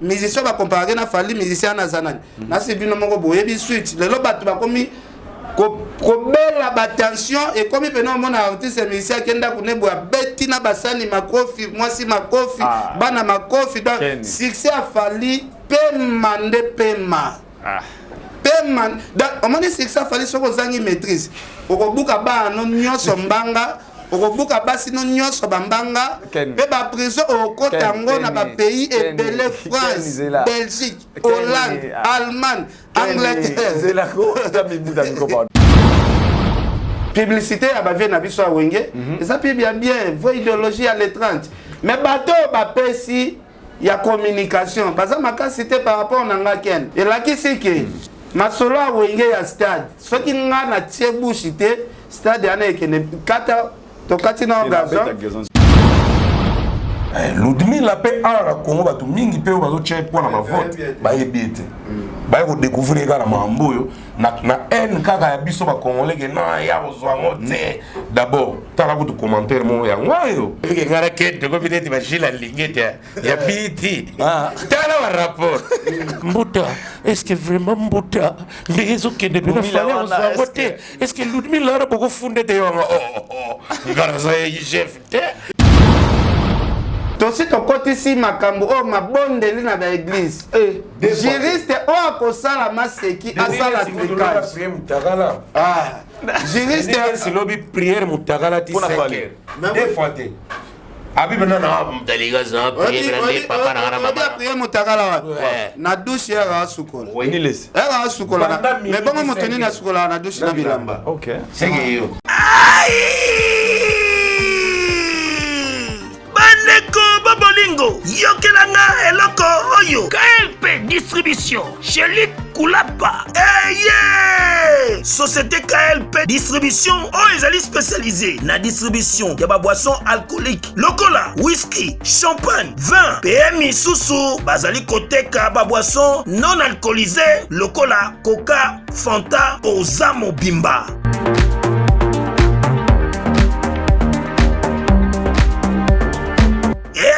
Musicien bacomparake na Fally, musicien wana aza nani? Nasi bino moko boyebi suite. Lelo bato bakomi kobela batension, ekomi pene omona artiste musicien akenda kuna boye, abeti na basani makofi, mwasi makofi, bana makofi. Donc succès ya Fally, pema nde pema. Pema. Donc omoni succès ya Fally, soki ozangi maîtrise, okobuka bana no nyonso mbanga, okobuka basi no nyonso bambanga, mpe baprison okokota yango na bapays ebele: France, Belgique, Hollande, Allemagne, Angleterre. Publicité ya bavieux na biso ya Wenge eza mpe ya bien, vraie idéologie ya le 30. Mais bato oyo bapesi ya communication baza makasi te par rapport na nga. Ken elakisi ke masolo ya Wenge ya stade, soki nga natie bouche te, stade wana ekende kata tokati na gazon. Ludmila mpe awa na Congo, bato mingi mpe oyo bazotia mpo na bavote bayebi ete baye kodécouvrir kaka na makambo oyo na haine kaka ya biso bacongolais ke na ya kozwa yango te. D'abord tala kutu commentaire moko yango oyo ngana kete komi neti bashila alingi ete ya biti. Tala barapport mbuta, est ce que vraiment mbuta ndenge ezokende mpena Fally kozwa yango te? Est ce que Ludmila wana bokofunda ete yo yango nga naza chef te? Tosi tokotisi makambo oyo mabondeli na baéglise. Juriste oyo akosala maseki asala tricage. Mutakala. Juriste. Silobi prière mutakala ti 5 heures, deux fois te abi bena na mutalinga za prière nde papa na ngana mama. Prière mutakala wapi? Na douche yaka asukola, yaka asukola. Mais bongo moto nini asukolaka na douche na bilamba? Seke yo. Bandeko babolingo, yokelanga eloko oyo: KLP Distribution, Shelik Kulapa eye. Société KLP Distribution oyo ezali spécialisé na distribution ya baboisson alcoolique lokola whisky, champagne, vin mpe misusu. Bazali koteka baboisson non alcoolisé lokola Coca, Fanta. Oza mobimba.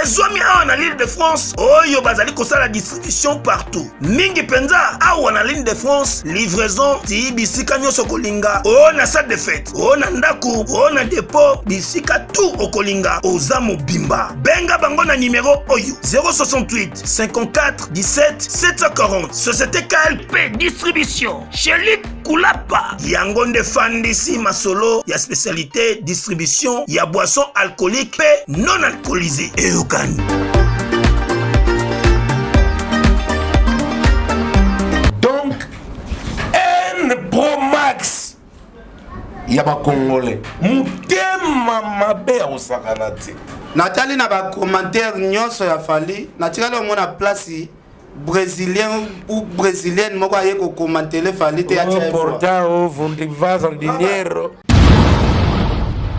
Ezwami awa na l'Île de France oyo bazali kosala distribution partout, mingi mpenza awa na l'Île de France. Livraison ti bisika nyonso okolinga, oyo na salle de fête, oyo na ndako, oyo na dépôt, bisika tu okolinga. Oza mobimba, benga bango na nimero oyo: 068 54 17 740. Société KLP Distribution, Shelik Kulapa, yango nde fandisi masolo ya spécialité distribution ya boisson alcoolique mpe non alcoolisé. Eyokani. Donc N Pro Max ya bacongolais, motema mabe ya kosakana te. Natali na bacommentaire nyonso ya Fally, natikali omona place brésilien ou brésilienne moko aye kokomantele Fally te. Portao vaza dinheiro.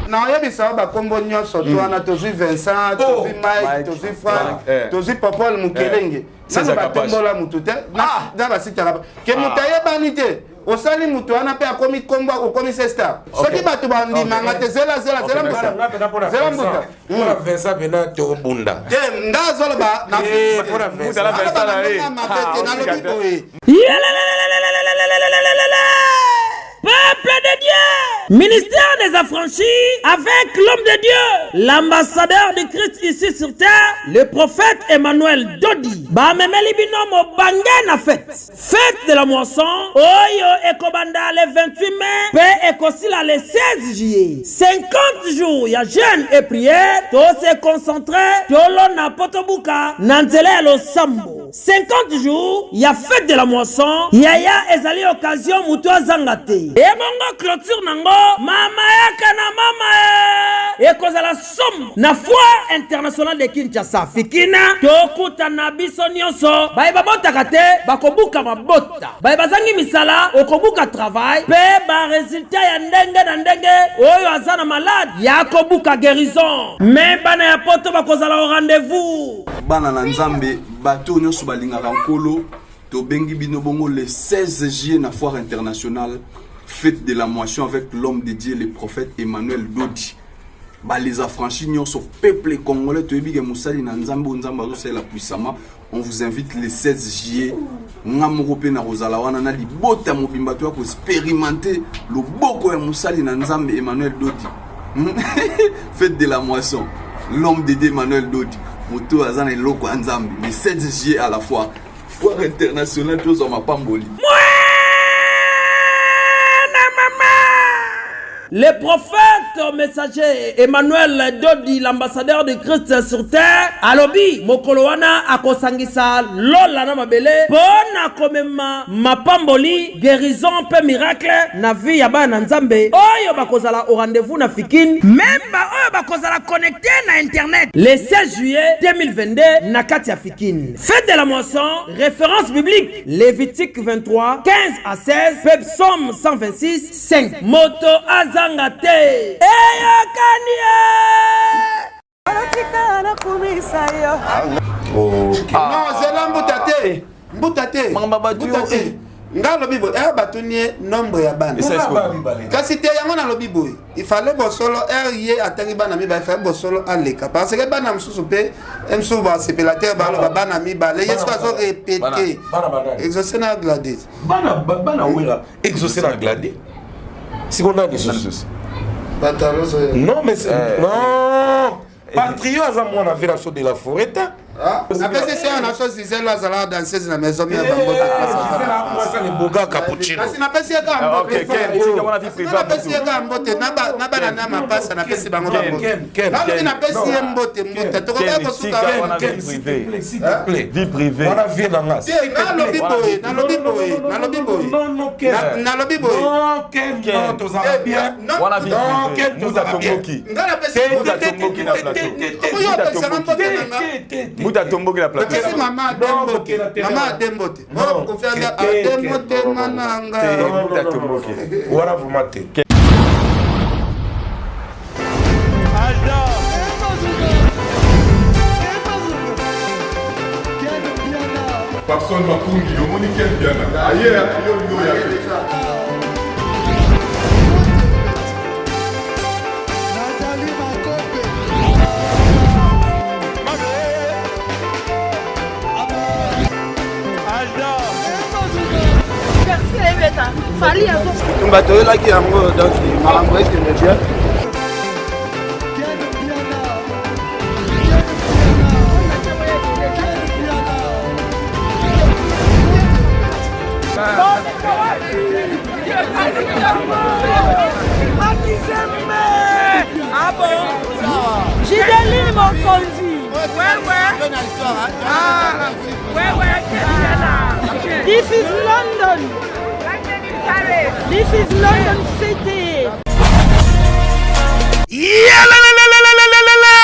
Naoyebisa yo bakombo nyonso to wana: tozwi Vincent, tozwi Mike, tozwi Frank, tozwi Popol Mokelenge. Nano batombola mutu te na basitaka ke moto ayebani te. Osali moto wana mpe akomi kombo, okomi se star. Soki bato bandimanga te, zela, zela, zela mbuta, zela mbuta. Mpona Vincent pena tokobunda. Te, nga azoloba mabe te, nalobi boye. Peuple de Dieu, ministère des affranchis avec l'homme de Dieu, l'ambassadeur de Christ ici sur terre, le prophète Emmanuel Dodi. Bamemeli bino mobange na fête. Fête de la moisson, oyo ekobanda le 28 mai, pe ekosila le 16 juillet. 50 jours ya jeûne et prière, to se concentrer, tolona potobuka na nzela ya losambo. 50 jours ya fête de la moisson, yaya, ezali occasion moto azanga te. Ebongo clôture nango, mama yaka na mama e, ekozala somo na Foire internationale de Kinshasa, Fikina. Tokutana biso nyonso. Baye babotaka te bakobuka mabota, baye bazangi misala okobuka travail, mpe baresultat ya ndenge na ndenge. Oyo aza na malade ya kobuka guérison. Me bana ya poto bakozala au rendez-vous. Bana na Nzambe, bato oyo nyonso balingaka Nkolo, tobengi bino bongo le 16 juillet na Foire internationale, fête de la moisson avec l'homme de Dieu, le prophète Emmanuel Dodi. Ba les affranchis nyonso peuple congolais toyebi ke mosali na Nzambe oyo Nzambe azosalela puissamment. On vous invite le 16 juillet. Nga moko pe nakozala wana na libota mobimba toya ko expérimenter loboko ya mosali na Nzambe Emmanuel Dodi. Fête de la moisson. L'homme de Dieu Emmanuel Dodi. Moto aza na eloko ya Nzambe. Le 16 juillet à la foire. Foire internationale tozwa mapamboli. Le prophète messager Emmanuel Dodi, l'ambassadeur de Christ sur terre, alobi mokolo wana akosangisa lola na mabele mpo na komema mapamboli, guérison mpe miracle na vie ya bana na Nzambe oyo bakozala au rendez-vous na Fikin, meme ba oyo bakozala connecte na internet le 16 juillet 2022 na kati ya Fikin. Fête de la moisson, référence biblique Lévitique 23, 15 à 16 mpe Psaume 126 5 moto azanga te eyokani ye Non, zela mbuta te. Mbuta te. Mbuta te. Nga alobi boye, eh batuni ye nombre ya bana. Kasi te yango nalobi boye. Il fallait bosolo er ye atangi bana mibale, il fallait bosolo aleka. Parce que bana mosusu mpe mosusu basepela te baloba bana mibale. Ye soki azo répéter. Exaucé na Gladys. Bana bana wera exaucé na Gladys. Siko nani lisusu? Non mais euh, non. Patrio aza mwana vie na biso de la forêt te. Ah, napesi se na biso Gisèle azalaka danseuse na maison mère bango boga cappuccino. Kasi napesi ye kaka mbote. Napesi ye kaka mbote na bana na mapasa napesi bango bambote. Nalobi napesi ye mbote mbote tokoki kosuka vie privée. Wana vie na nga. Te nalobi boye nalobi boye nalobi boye. Nalobi boye. Non Ken non tozala bien. Wana vie privée. Muta tomboki. Nga napesi Muta tomboki na plateau. Oyo opekisaka mbote na nga. Muta tomboki na plateau. Napesi mama adembote. Mama adembote. Oyo kofi anga adembote mananga. Muta tomboki. Wana vraiment te. Papson Makungi, omoni Ken Mpiana aye yo olingi oya te. Bitumba toyelaki yango donc makambo ekende bien. Gideline Mokonzi. This is London. This is London City. Yalalalalalalalala!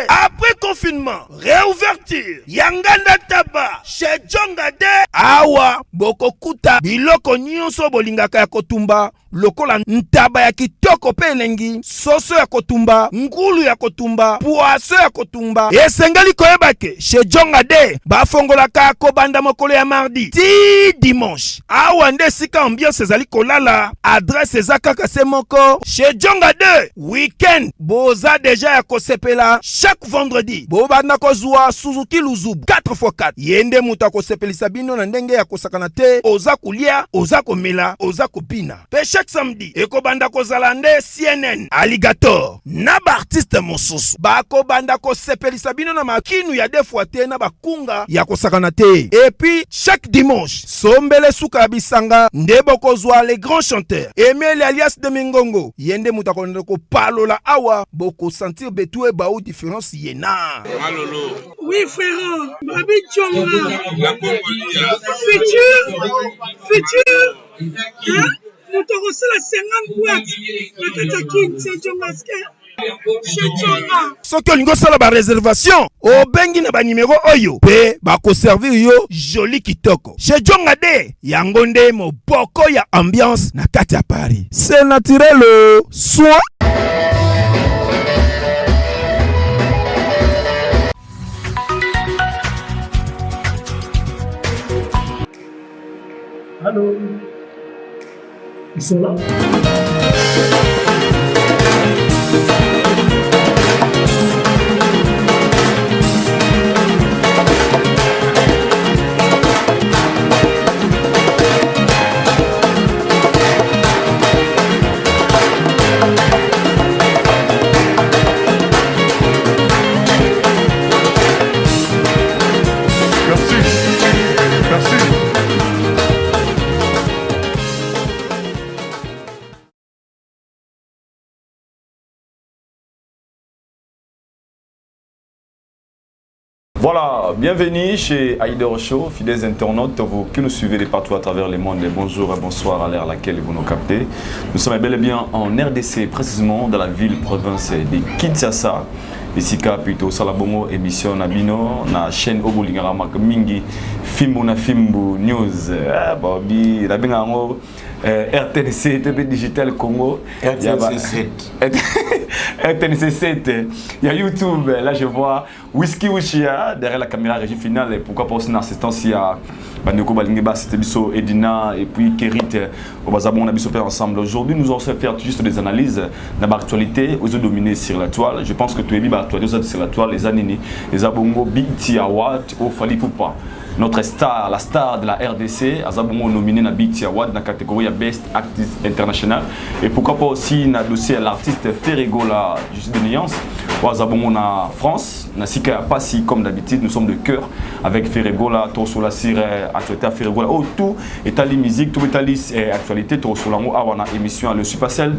Après confinement, réouverture ya nganda taba chez Djonga de awa bokokuta biloko nyonso bolingaka ya kotumba lokola ntaba ya kitoko mpe elengi, soso ya kotumba, ngulu ya kotumba, poisson ya kotumba. Esengeli koyeba ke chez Djonga de bafongolaka kobanda mokolo ya mardi ti dimanche. Awa nde esika ambiance ezali kolala, adresse eza kaka se moko chez Djonga de week-end boza deja ya kosepela chaque vendredi bobanda kozwa Suzuki Luzubu 4x4 ye nde moto akosepelisa bino na ndenge ya kosakana te oza kolia oza komela oza kobina pe chaque samedi ekobanda kozala nde CNN Alligator na baartiste mosusu bakobanda kosepelisa bino na makinu ya deux fois te na bakunga ya kosakana te et puis chaque dimanche sombele suka ya bisanga nde bokozwa les grands chanteurs Emile alias de Mingongo ye nde moto akolanda kopalola awa bokosentir betu ebau différence ye na Oui frère, Babi Djonga. Futur, futur, hein? Moto akosala 50 boîte na kati ya Kin, c'est Djonga ske. Chez Djonga. Soki olingi osala ba reservation obengi na ba numero oyo pe bakoservir yo joli kitoko. Chez Djonga de yango nde moboko ya ambiance na kati ya Paris. C'est naturel soin. Allô Ils sont là. Voilà, bienvenue chez Aïdor Show, fidèles internautes, vous qui nous suivez de partout à travers le monde, bonjour et bonsoir à l'heure à laquelle vous nous captez. Nous sommes bel et bien en RDC, précisément dans la ville-province de Kinshasa. esika plutôt osala bongo émission na bino na chaîne oyo bolingaka maka mingi fimbu na fimbu news eh, babi nabenga yango eh, rtnc to mpe digital congo RTNC 7. RTNC 7 il y a YouTube là je vois Whisky Wishia derrière la caméra régie finale et pourquoi pas aussi na assistance il y a bandeko balingi ba c'était biso Edina et puis Kerit oyo baza bongo na biso mpe ensemble. Aujourd'hui, nous allons faire juste des analyses na baactualité oyo dominé sur la toile. Je pense que toyebi baactualité oyo sur la toile eza nini? Eza bongo BET Award oyo Fally Ipupa, notre star, la star de la RDC, aza bongo nominé na BET Award na catégorie ya Best Artist International. Et pourquoi pas aussi na dossier ya l'artiste Ferre Gola, juste de nuance, oyo aza bongo na France, na sika ya pasi. Comme d'habitude, nous sommes de cœur avec Ferre Gola. Tosola sur actualité ya Ferre Gola. Oh, tout etali musique, tout etali actualité, tosola yango awa na émission ya Le Supacel.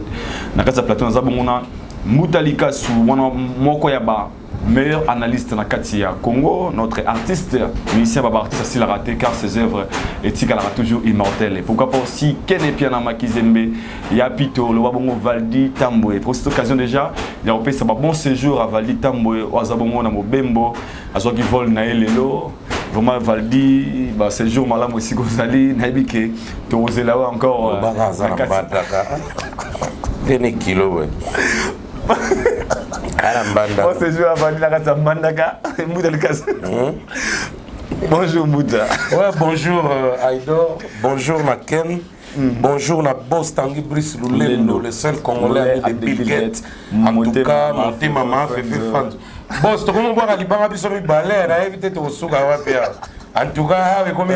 Na kati ya plateau naza bongo na Mbuta Likasu, wana moko ya ba meilleur analyste na kati ya Congo, notre artiste, musicien baba artiste asilaka te car ses œuvres etikalaka toujours immortelles. Et pourquoi pas aussi Ken Piana Makizembe, ya Pito, loba bongo Valdi Tambwe. Pour cette occasion déjà, ya kopesa ba bon séjour à Valdi Tambwe, oyo aza bongo na mobembo, azwaki vol na ye lelo. Vraiment Valdi, ba séjour malamu esika ozali, nayebi ke tokozela yo encore. Obaka aza na mbandaka ndene kilo boye ala mbandaka. Bon séjour à Valdi na kati ya mbandaka. Mbuta Likasi. Bonjour Mbuta. Ouais, bonjour Aïdor, bonjour na Ken. Bonjour na boss Tanguy Brice Lulendo, le seul Congolais ami de Bill Gates. En tout cas, motema ma fefe fan. Boss, tokomi bwaka libanga biso mibale, nayebi te tokosuka wapi awa. En tout cas, awa ekomi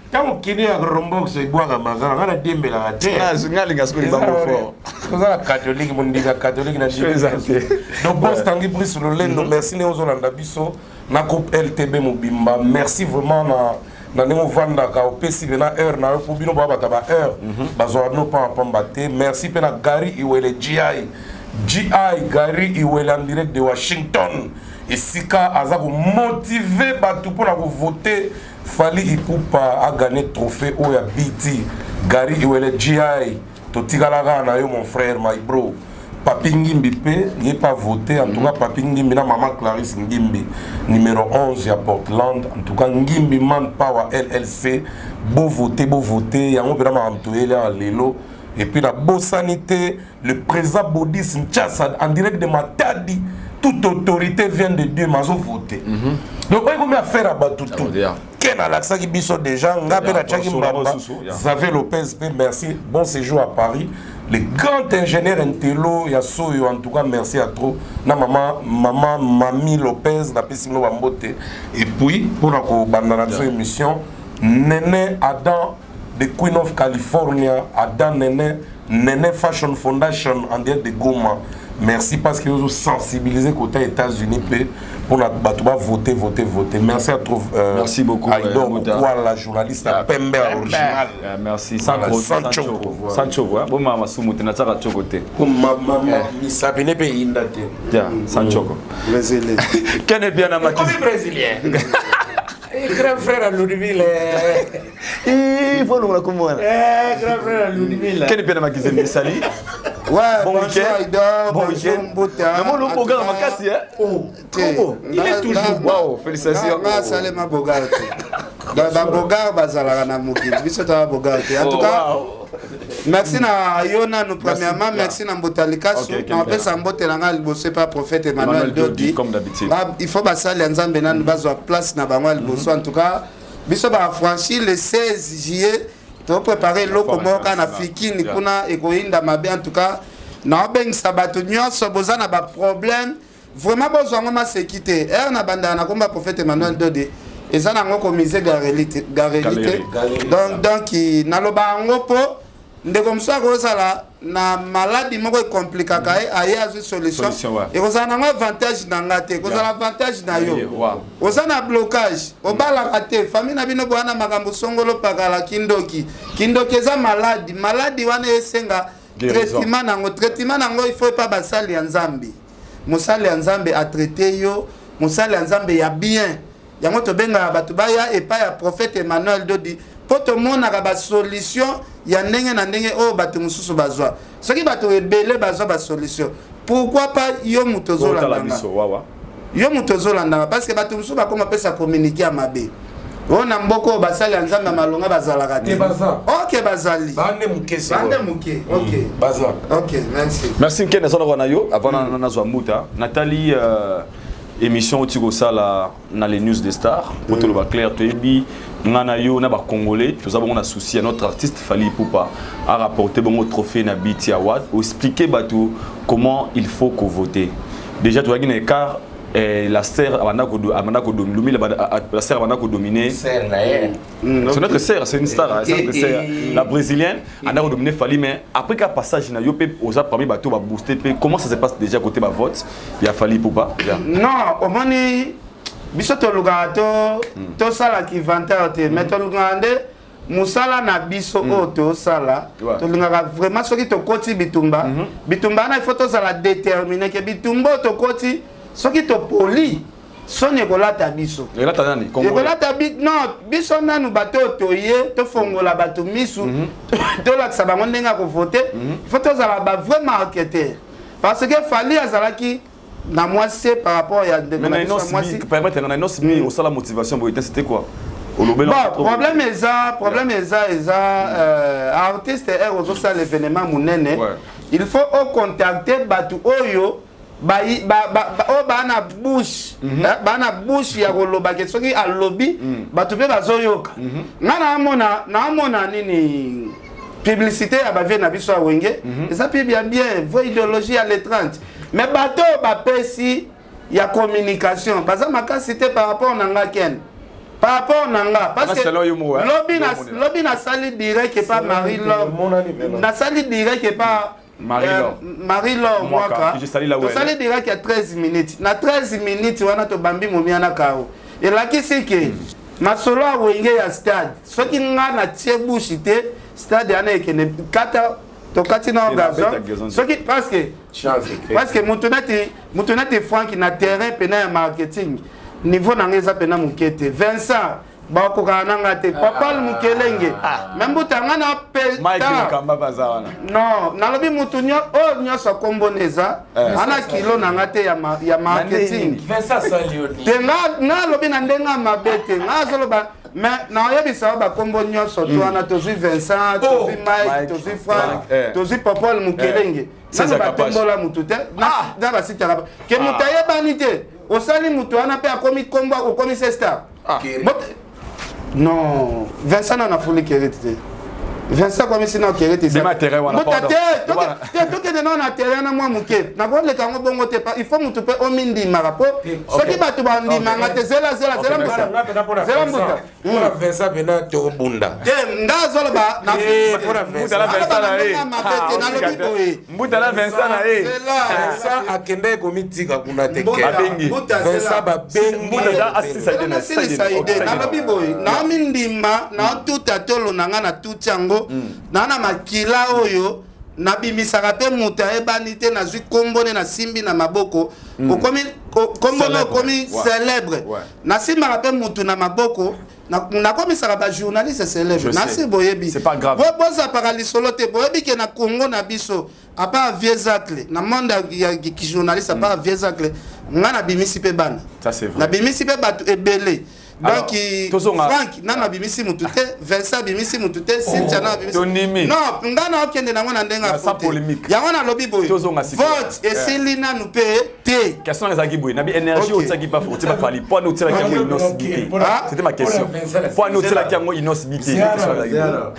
ntango kini ya rombox ebwaka makala, nga nadembelaka te. Nga alinga sikoyo libango fort. Toza na catholique, mondika catholique na Eza te. Donc boss Tanguy Brice Lolendo, merci ndenge ozolanda biso na groupe LTB mobimba. Merci vraiment na ndenge ovandaka, opesi mpe na heure na yo mpo bino baya bato ya ba heure bazwaka bino pamba pamba te. Merci mpe na Gary Iwele, GI GI Gary Iwele en direct de Washington, esika aza komotive bato mpona kovote Fally Ipupa agagné trophée oyo ya BET. Gary Iwele GI, totikala kaka na yo, mon frère, my bro. Papi Ngimbi mpe ye pa vote. En tout cas Papi Ngimbi na mama Clarisse Ngimbi, numéro 11 ya Portland. En tout cas Ngimbi Man Power LLC, bovote, bovote yango mpena makambo toyeli awa lelo. Et puis nabosani te le président Bodis Nchasa en direct de Matadi. Toute autorité vient de Dieu, mazovote. Donc oyo ekomi affaire ya bato tu. Ken alakisaki biso déjà, nga mpe natiaki mbamba. Xavier Lopez mpe merci, bon séjour à Paris. Le grand ingénieur Intelo ya Soyo, en tout cas merci à trop na mama mama Mami Lopez, napesi bino bambote. Et puis mpona kobanda na biso émission, Nene Adam, the Queen of California, Adam Nene, Nene Fashion Foundation en direct de Goma, merci parce que ozo sensibiliser côté États-Unis mpe mpona bato bavote, vote, vote. Merci à trop. Merci beaucoup. Aidor Bokwala, journaliste ya pembe ya original. Merci. Voilà, sans sans choco. choco. Sans choco, hein. Bon mama sumu te nataka choco te. Misabine mpe eyinda te. Tiens, sans choco. Brésilien. Ken bien na Komi brésilien. Grand frère à Ludmilla. Il faut longola komona. Eh, grand frère à Ludmilla. Ken bien na Makizembe, sali. Ouais, Bon bonjour week-end. Aïdor, Bon bonjour week-end. Mbuta. Namoni En tout obogar cas, makasi, hein. Oh, trop beau. Il est toujours Wow, félicitations. Nga asalema bogar te. Donc babogar bazalaka na mokili, biso toza bogar te. En tout cas, merci na yo nanu premièrement, merci na Mbuta Likasu. Na bapesa mbote na ngai liboso epa prophète Emmanuel Emmanuel Dodi, Dodi. comme d'habitude. Il faut basali ya Nzambe nanu bazwa place na bango ya liboso. En tout cas biso baaffranchi, le 16 juillet toprépare eloko moko kaka na Fikini kuna, ekoyinda mabe. En tout cas naobengisa bato nyonso boza na baproblème, vraiment bozwa yango maseki te. Ere na bandaka na komba prophète Emmanuel Dode, eza nango komise gareli te, gareli te. Donc naloba yango mpo ndeko mosusu akozala na maladi moko ekomplikaka ye, aye azwi solution. Solution, ouais. Ekozala nango avantage na nga te, ekozala avantage na yo. Oza na blocage, obalaka te, famille na bino boya na makambo songolo pakala, kindoki. Kindoki eza maladi, maladi wana esenga Guérison. traitement nango. Traitement nango, il faut epa basali ya Nzambe. Mosali ya Nzambe atraite yo, mosali ya Nzambe ya bien. Yango tobengaka bato baya epai ya prophète Emmanuel Dodi mpo tomonaka basolution ya ndenge na ndenge oyo bato mosusu bazwa. Soki bato ebele bazwa basolution, pourquoi pas yo moto ozolanda nga? Yo moto ozolanda nga, parce que bato mosusu bakoma pesa communiqué ya mabe. Oyo na mboka oyo basali ya Nzambe ya malonga bazalaka te. Ok, bazali. Bande moke. Bande moke. Ok. Baza. Ok, merci. Merci Nkene nazalaka na yo avant mm. nazwa mbuta. Nathalie euh, émission oti kosala na les news des stars po toloba clair toyebi nga na yo na bacongolais toza bongo na souci ya notre artiste Fally Ipupa a rapporté bongo trophée na BT Award oexpliquer bato comment il faut kovoter. Déjà tozalaki na écart eh, la sœur abanda abanda kodominer la sœur abanda kodominer. C'est notre sœur, c'est une star, c'est notre sœur, la brésilienne anda kodominer Fally. Mais après ka passage na yo mpe oza parmi bato babooster mpe, comment ça se passe déjà côté bavote ya Fally Ipupa? Non, omoni biso tolukaka to tosalaka inventaire te, mais tolukaka nde mosala na biso oyo tosala. Tolingaka vraiment soki tokoti bitumba, bitumba wana il faut tozala déterminé ke bitumba oyo tokoti, soki topoli, soni ekolata biso. Elata nani? Ekolata bi non, biso nanu bato oyo toye tofongola bato misu, tolakisa bango ndenge ya kovote. Il faut tozala bavrai marketeur, parce que Fally azalaki na mwasi par rapport ya ndeko na biso ya mwasi. Permettre na Innoss'B osala motivation boye te, c'était quoi? Bon, problème eza, problème eza eza artiste ere ozosala événement monene, il faut ocontacter bato oyo oyo baa na bouche, baa na bouche ya koloba ke soki alobi bato mpe bazoyoka. Nga naamona naamona nini, publicité ya bavie na biso ya Wenge eza mpe bien bien, vraie idéologie ya le 30, mais bato oyo bapesi ya communication baza makasi te par rapport na nga Ken, par rapport na nga, parce que lobi na lobi nasali direct epa Marie Love, nasali direct epa Marie-Laure Mwaka, tosali direct ya 13 minutes. Na 13 minutes wana tobambi momia na karo, elakisi ke masolo ya Wenge ya stade, soki nga natie bouche te, stade wana ekende kata tokati na gazon soki, parce que mutu neti Frank na terrain pena ya marketing, niveau na nga eza pena moke te. Vincent bakokaka na nga te, papa Mokelenge me mbuta nga na non, nalobi mutu oyo nyonso akombona eza ana kilo na nga te ya marketing te. Nga alobi na ndenge ya mabe te, nga azoloba, mais naoyebisa yo bakombo nyonso to wana tozwi Vincent, tozwi Mike, tozwi Frank, tozwi Popol Mokelenge. Nano batombola mutu te na basitaka ke moto ayebani te. Osali mutu wana mpe akomi kombo, okomi se star. Non, Vincent nano afuli kerete te. Vincent akomisi na kerete te. Tokende nao na terrain na mwa moke, nakoleka yango bongo te. Il faut mutu mpe omindimaka, po soki bato bandimanga te, zela, zela, zela mbuta, zela mbuta. Mpona Vincent pena tokobunda. Te, nga azoloba mabe te, nalobi boye. Mbuta na Vincent na ye. Vincent akendaki komitika kuna te. Vincent babengi. Nasilisa ide, nalobi boye, naomindima, naotuta tolo na nga, natuti yango naa na makila oyo nabimisaka mpe moto ayebani te, nazwi kombo ne, nasimbi na maboko, okomi kombo ne, okomi célèbre. Nasimbaka mpe motu na maboko, nakomisaka bajournaliste célèbre. Nasi boyebi, bozapaka lisolo te. Boyebi ke na Congo na biso, à part vieux Zacle, na monde ya journaliste, à part vieux Zacle, nga nabimisi mpe bana, nabimisi mpe bato ebele. Donc Frank nano abimisi mutu te, Vincent abimisi mutu te, Cynthia nano abimisi. Non, nga na okende nango na ndenge afote yango. Nalobi boye, vote esili nanu mpe te. Question ezalaki boye, nabi énergie otiaki pa otie bafali po ani otielaki yango Innoss'B te? C'était ma question. Po ani otielaki yango Innoss'B te? Question ezalaki boye.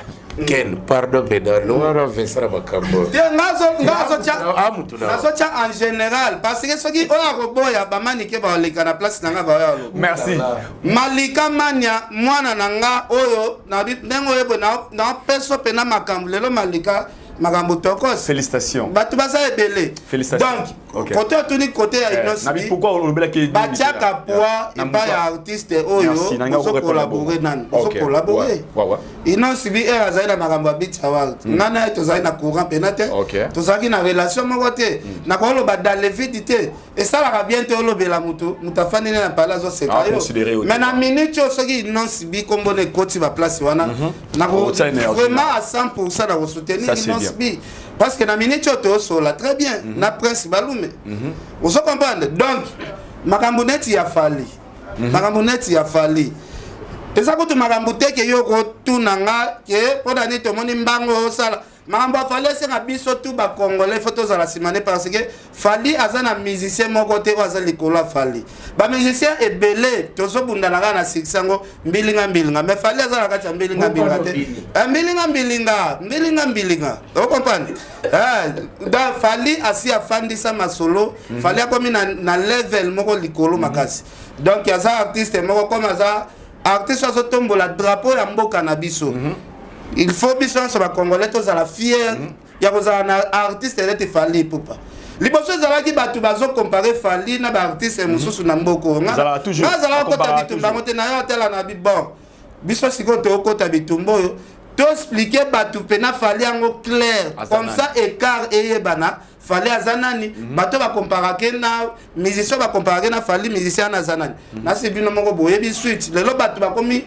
Ken, pardon pena, lowara Vincent na makambo. Te, nga azotya en général, parce que soki oyo akoboya bamanike baleka na place na nga, baoya aloba. Merci. Malika Mania, mwana na nga oyo ndenge oyebo naopesa mpena makambo lelo, Malika makambo tokos. Félicitations. Bato baza ebele. Félicitations. Donc Kote otuni, kote ya Innoss'B, batiaka poids epai ya artiste oyo ozocollaborer. Nani ozocollaborer? Innoss'B ere azali na makambo ya BET Award, ngai na ye tozali na courant mpena te, tozalaki na relation moko te. Nakoloba dans le vide te, esalaka bien te. Olobela motu, moto afandi ne na pale, azoseka yo. Mais na minute oyo, soki Innoss'B nkombo na ekoti baplace wana, vraiment à 100 nakosoutenir Innoss'B, parce que na minute oyo toyosola très bien na Prince Balume, ozo comprendre. Donc makambo neti ya Fally, makambo neti ya Fally eza kutu makambo te ke yo kotuna nga ke mpo na nini tomoni mbango osala makambo ya Fally. Esenga biso tu bacongolais, faut tozala nsima ne, parce que Fally aza na musicien moko te oyo aza likolo ya Fally. Bamusicien ebele tozobundana kaka na succès yango, mbilinga mbilinga, mais Fally aza na kati ya mbilinga mbilinga te. Mbilinga mbilinga, mbilinga mbilinga, ocomprendre? Da Fally asi afandisa masolo. Fally akomi na level moko likolo makasi. Donc aza artiste moko, comme aza artiste azotombola drapeau ya mboka na biso, il faut biso nyonso bacongolais tozala fier ya kozala na artiste neti Fally Ipupa. Liboso ezalaki bato bazocomparer Fally na baartiste mosusu na mboka. Nga azalaka kota bitumba yango te. Na yo otala na bi bon, biso sikoyo tookota bitumba oyo, toexpliquer bato mpena Fally yango clair, comme ça écart eyebana. Fally aza nani? Bato bacomparake na musicien, bacomparake na Fally, musicien wana aza nani? Nasi bino moko boyebi suite. Lelo bato bakomi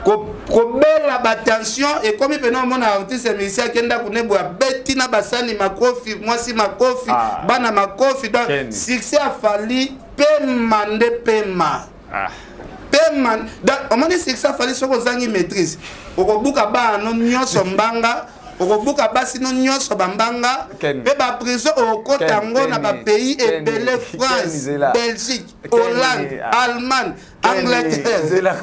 kobela batension, ekomi mpena omona artiste musicien ake ndako ne boye, abeti na basani makofi, mwasi makofi, bana makofi. Donc succès ya Fally, pema nde pema, pema. Donc omoni succès ya Fally, soki ozangi maîtrise, okobuka bana no nyonso mbanga, okobuka basi no nyonso bambanga, mpe baprison okokota yango na bapays ebele: France, Belgique, Hollande, Allemagne, Angleterre.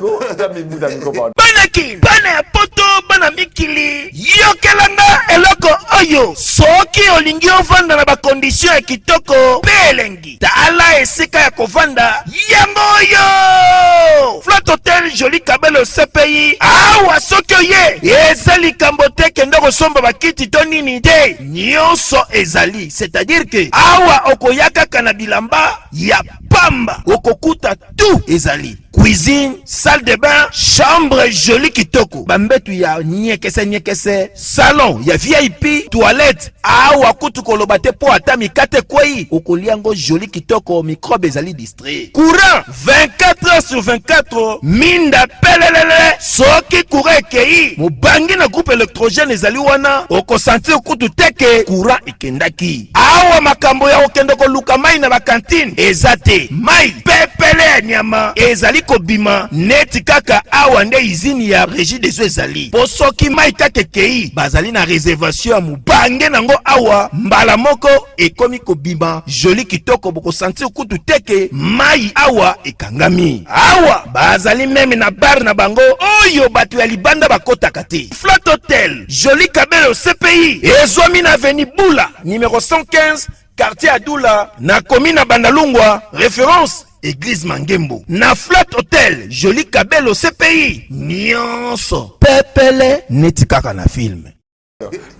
Bana Kin, bana ya Poto, bana mikili, yokelanga eloko oyo. Soki olingi ovanda na bacondition ya kitoko mpe elengi, tala esika ya kovanda yango oyo: Flat Hotel Joli Kabelo CPI. Awa soki oye, eza likambo te kende kosomba bakiti to nini te, nyonso ezali. C'est-à-dire ke awa okoya kaka na bilamba ya pamba, okokuta tout ezali: cuisine, salle de bain, chambre joli kitoko, bambetu ya nyekese nyekese, salon ya VIP, toilette. Awa kutu koloba te, mpo ata mikate ekwei, okolia yango joli kitoko, microbe ezali distrait. Courant 24 heures sur 24, minda pelelele. Soki courant ekei, mobangi na groupe électrogène ezali wana, okosentir kutu te ke courant ekendaki. Awa makambo ya kokende koluka mai na bacantine eza te. Mai pepele ya nyama ezali kobima neti kaka awa nde usine ya Régie des eaux ezali. Mpo soki mai kaka ekei, bazali na réservation ya mobange nango awa, mbala moko ekomi kobima joli kitoko, bokosentir kutu te ke mai awa ekangami. Awa bazali même na bar na bango oyo bato ya libanda bakotaka te. Flat Hotel Joli Kabelo CPI ezwami na avenue Bula numéro 115, quartier Adula, na commune na Bandalungwa, référence église Mangembo. Na Flat Hotel Joli Kabelo CPI, nyonso pepele neti kaka na film.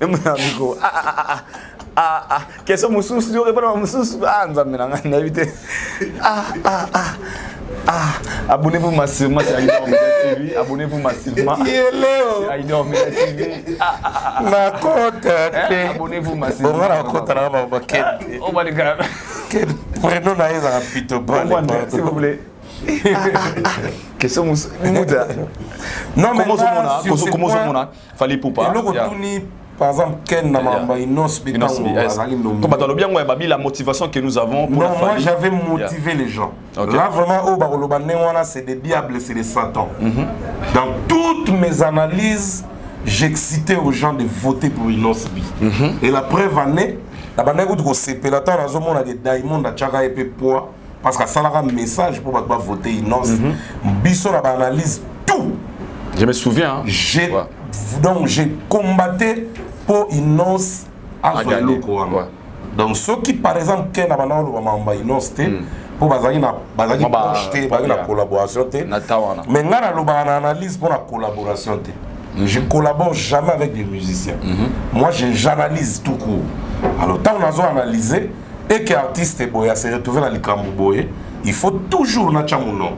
Miko, ah, ah, ah, ah, ah, question mosusu, yo répondre mosusu. Ah, Nzambe na ngai, nayebi te. Ah, ah, ah, ah, abonnez-vous massivement sur Aïdor Media TV. Abonnez-vous massivement sur Aïdor Media TV. Ah, ah, ah. Nakota te. Abonnez-vous massivement. Bonga nakota na bakende. Oh, balinga. Prénom na ye ezaka pito. S'il vous plaît. Question muta. Non, mais comment ozomona, comment ozomona Fally Ipupa? Eloko tuni, par exemple Ken na makambo ya Innoss'B, ntango azalaki nommé. Bato alobi yango ya babi, la motivation que nous avons pour Non, la moi famille. j'avais motivé les gens. Là vraiment, oyo bakoloba ndenge wana, c'est des diables, c'est des satans. Dans toutes mes analyses, j'excitais aux gens de voter pour Innoss'B. Et la preuve en est, na bandaki kutu kosepela ntango nazomona ke Diamond atiaka ye mpe poids, parce que asalaka message mpo bato bavote Innoss. Biso na baanalyse tout, Je me souviens, hein. j'ai donc j'ai combattu mpo Innoss azwa eloko wana. Donc soki par exemple ke na banda oloba makambo ya Innoss te, mpo bazalaki na bazalaki proche te, bazalaki na collaboration te. Mais ngai nalobaka na analyse mpo na collaboration te. Je collabore jamais avec des musiciens. Moi, j'analyse tout court. Alors ntango nazo analyser, Et que artiste boye ase retrouve na likambo boye, il faut toujours natya monoko.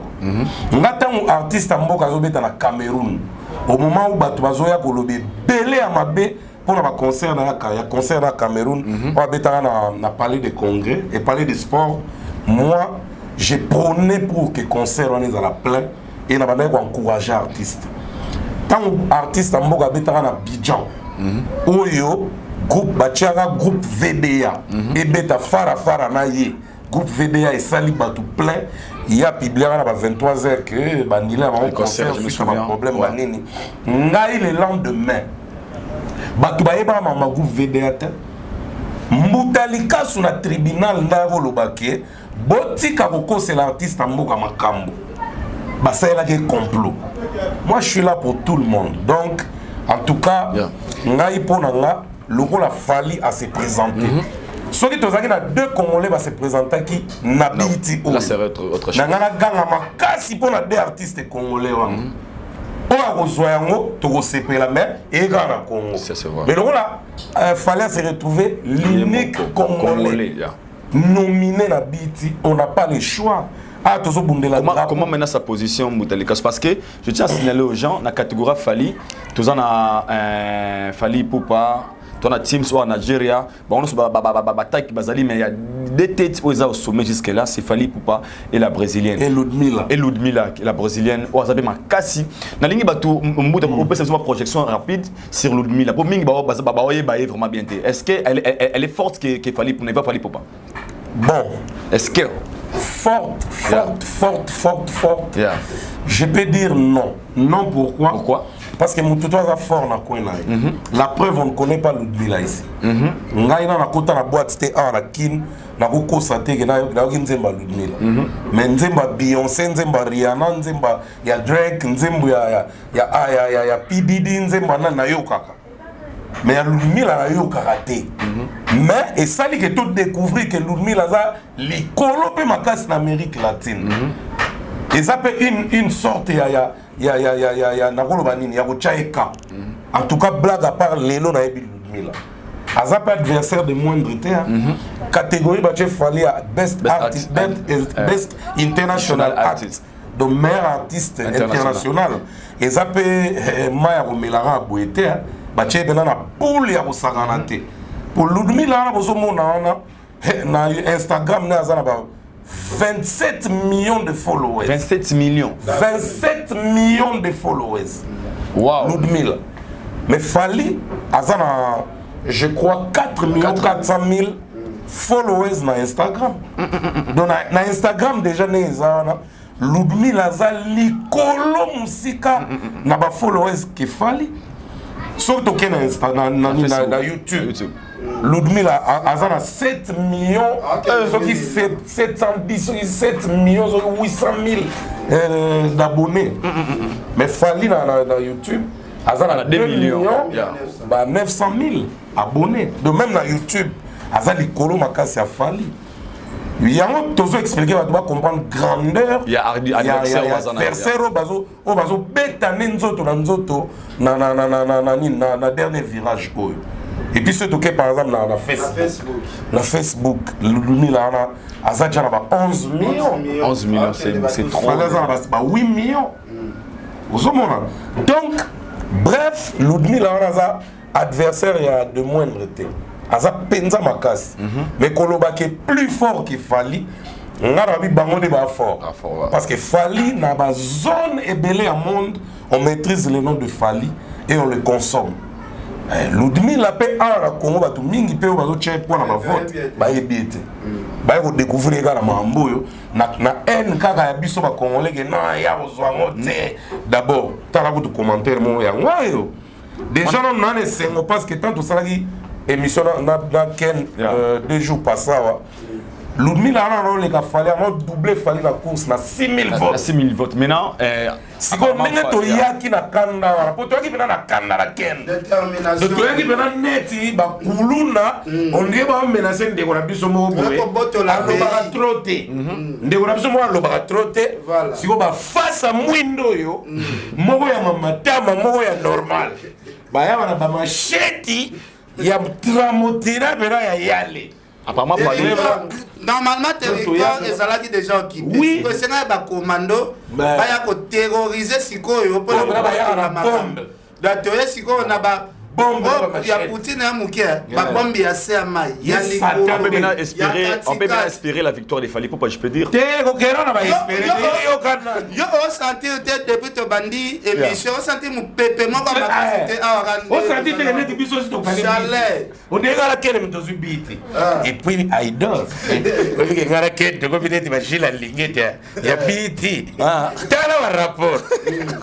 Nga ntango artiste ya mboka azobeta na Cameroun, au moment où bato bazoya koloba ebele ya mabe mpona baconcert na ya concert na Cameroun, oyo abetaka na palais de congrès et palais de sport, moi j'ai prôné pour que concert wana ezala plein et na bandaki koencourager artiste. Ntango artiste ya mboka abetaka na Abidjan, oyo groupe batiaka groupe VDA ebeta fara fara na ye, groupe VDA esali bato plein. Ye apubliaka na ba 23 heures que bandile ya bango concert suite na baproblème banini. Ngai le lendemain, bato bayebaka mama groupe VDA te. Mbuta Likasu na tribunal nde akoloba ke botika kokosela artiste ya mboka makambo basalelaki complot. Moi, je suis là pour tout le monde. Donc en tout cas, ngai mpo na nga, lokola Fally ase présenter, soki tozalaki na deux Congolais base présentaki na BET oyo, na ngai naganga makasi mpo na deux artistes congolais wana oyo akozwa yango, tokosepela, mais eye kaka na Congo. Mais lokola Fally ase retrouver l'unique Congolais nominé na BET, on n'a pas le choix. Ah, tozobundela. Comment maintenant sa position, Mbuta Likasu? Parce que je tiens à signaler aux gens, la catégorie Fally, toza na Fally Ipupa, toza na Teams oyo Nigeria, bango nyonso bataki bazali, mais il y a deux têtes oyo eza au sommet jusque là, c'est Fally Ipupa et la Brésilienne. Et Ludmilla. Et Ludmilla, la Brésilienne oyo aza mpe makasi. Nalingi bato, Mbuta, opesa biso projection rapide sur Ludmilla, po mingi baoyeba ye vraiment bien te. Est-ce que elle est forte que Fally, n'est pas Fally Ipupa? Bon. Est-ce que Forte, forte, forte, forte, forte. Je peux dire non. Non, pourquoi? Pourquoi? Parce que moto aza fort na coin na ye. La preuve, on ne connaît pas Ludmilla ici. Ngai na nakota na boîte te awa na Kin, nakokosa te ke nayoki nzembo ya Ludmilla. Mais nzembo ya Beyoncé, nzembo ya Rihanna, nzembo ya Drake, nzembo ya P Diddy, nzembo ya nani nayokaka. Mais ya Ludmilla nayokaka te. Mais esali ke to découvrir que Ludmilla aza likolo mpe makasi na Amérique latine. Eza mpe une sorte ya nakoloba nini, ya kotya eka. En tout cas, blague à part, lelo nayebi Ludmilla aza mpe adversaire de moindre te. Catégorie batie Fally ya best, best artist, best international artist, donc meilleur artiste international, eza mpe mai ya komelaka ya boye te. Batie mpena na poule ya kosakana te. Po Ludmilla wana bozomona wana na Instagram ne, aza na ba 27 millions de followers. 27 millions. 27 millions de followers. Wow. Ludmilla. Mais Fally aza na, je crois, 4 millions 400 000 followers na Instagram. Donc na Instagram déjà ne eza wana, Ludmilla aza likolo mosika na bafollowers ke Fally. Soki tokei na, Insta, na YouTube, YouTube. Ludmilla aza na 7 millions soki 710 soki 7 millions soki 800 000 d'abonnés. Mais Fally na YouTube aza na 2 millions ba 900 000 abonnés. Donc même na YouTube aza likolo makasi ya Fally. Yango tozo expliquer bato bacomprendre grandeur ya adversaire oyo bazobeta nde nzoto na nzoto na dernier virage oyo. Et puis soki toke par exemple na Facebook, Ludmilla wana aza déjà na ba 11 millions. 11 millions, c'est trop. Fally aza na ba 8 millions. Ozomona? Donc bref, Ludmilla wana aza adversaire ya de moindre te, aza mpenza makasi. Mais koloba ke plus fort ke Fally, nga na babi bango nde baa fort, parce que Fally na bazone ebele ya monde, on maîtrise le nom de Fally et on le consomme. Ludmilla mpe awa na Congo, bato mingi mpe oyo bazotia mpo na bavote bayebi ye te. Baye kodécouvrir kaka na makambo oyo na haine kaka ya biso bacongolais ke non, ya kozwa yango te. D'abord tala kutu commentaire moko yango oyo déjà nano nana esengo, parce que tant tosalaki émission na Ken 2 jours passé awa, Ludmilla wana naoleka Fally, yango double Fally na course na 6000 votes. 6000 votes maintenant. Sikoyo ndenge toyaki na kanda wana, po toyaki mpena na kanda na Ken, toyaki mpena neti bakuluna, ondie bamenace ndeko na biso moko boye alobaka trop te. Ndeko na biso moko alobaka trop te. Sikoyo bafasa mwindo oyo, moko ya mamatama, moko ya normal, bayaba na bamasheti ya tramotira mpena ya yale. Apparemment, Fally. Normalement, territoire ezalaki déjà occupé. Oui. Esengaki bacommando baya koterroriser sikoyo mpona kobatela makambo. Donc toye sikoyo na ba Bombe ya Poutine ya moke, babombe ya se ya mai ya On peut maintenant likolo espérer, ya on peut maintenant katikati. espérer la victoire de Fally Ipupa, je peux dire. Te kokera na baespere yokana. Yo osentir te depuis tobandi émission, osentir mopepe moko ya makasi te awa ka nde- Osanti te neti biso osi tokale. Chaleur. Ondenge kele moto ozwi biti. Et puis aidos. Olike ngara kele tokomi neti bashila lingi te ya biti. Tala ba rapport.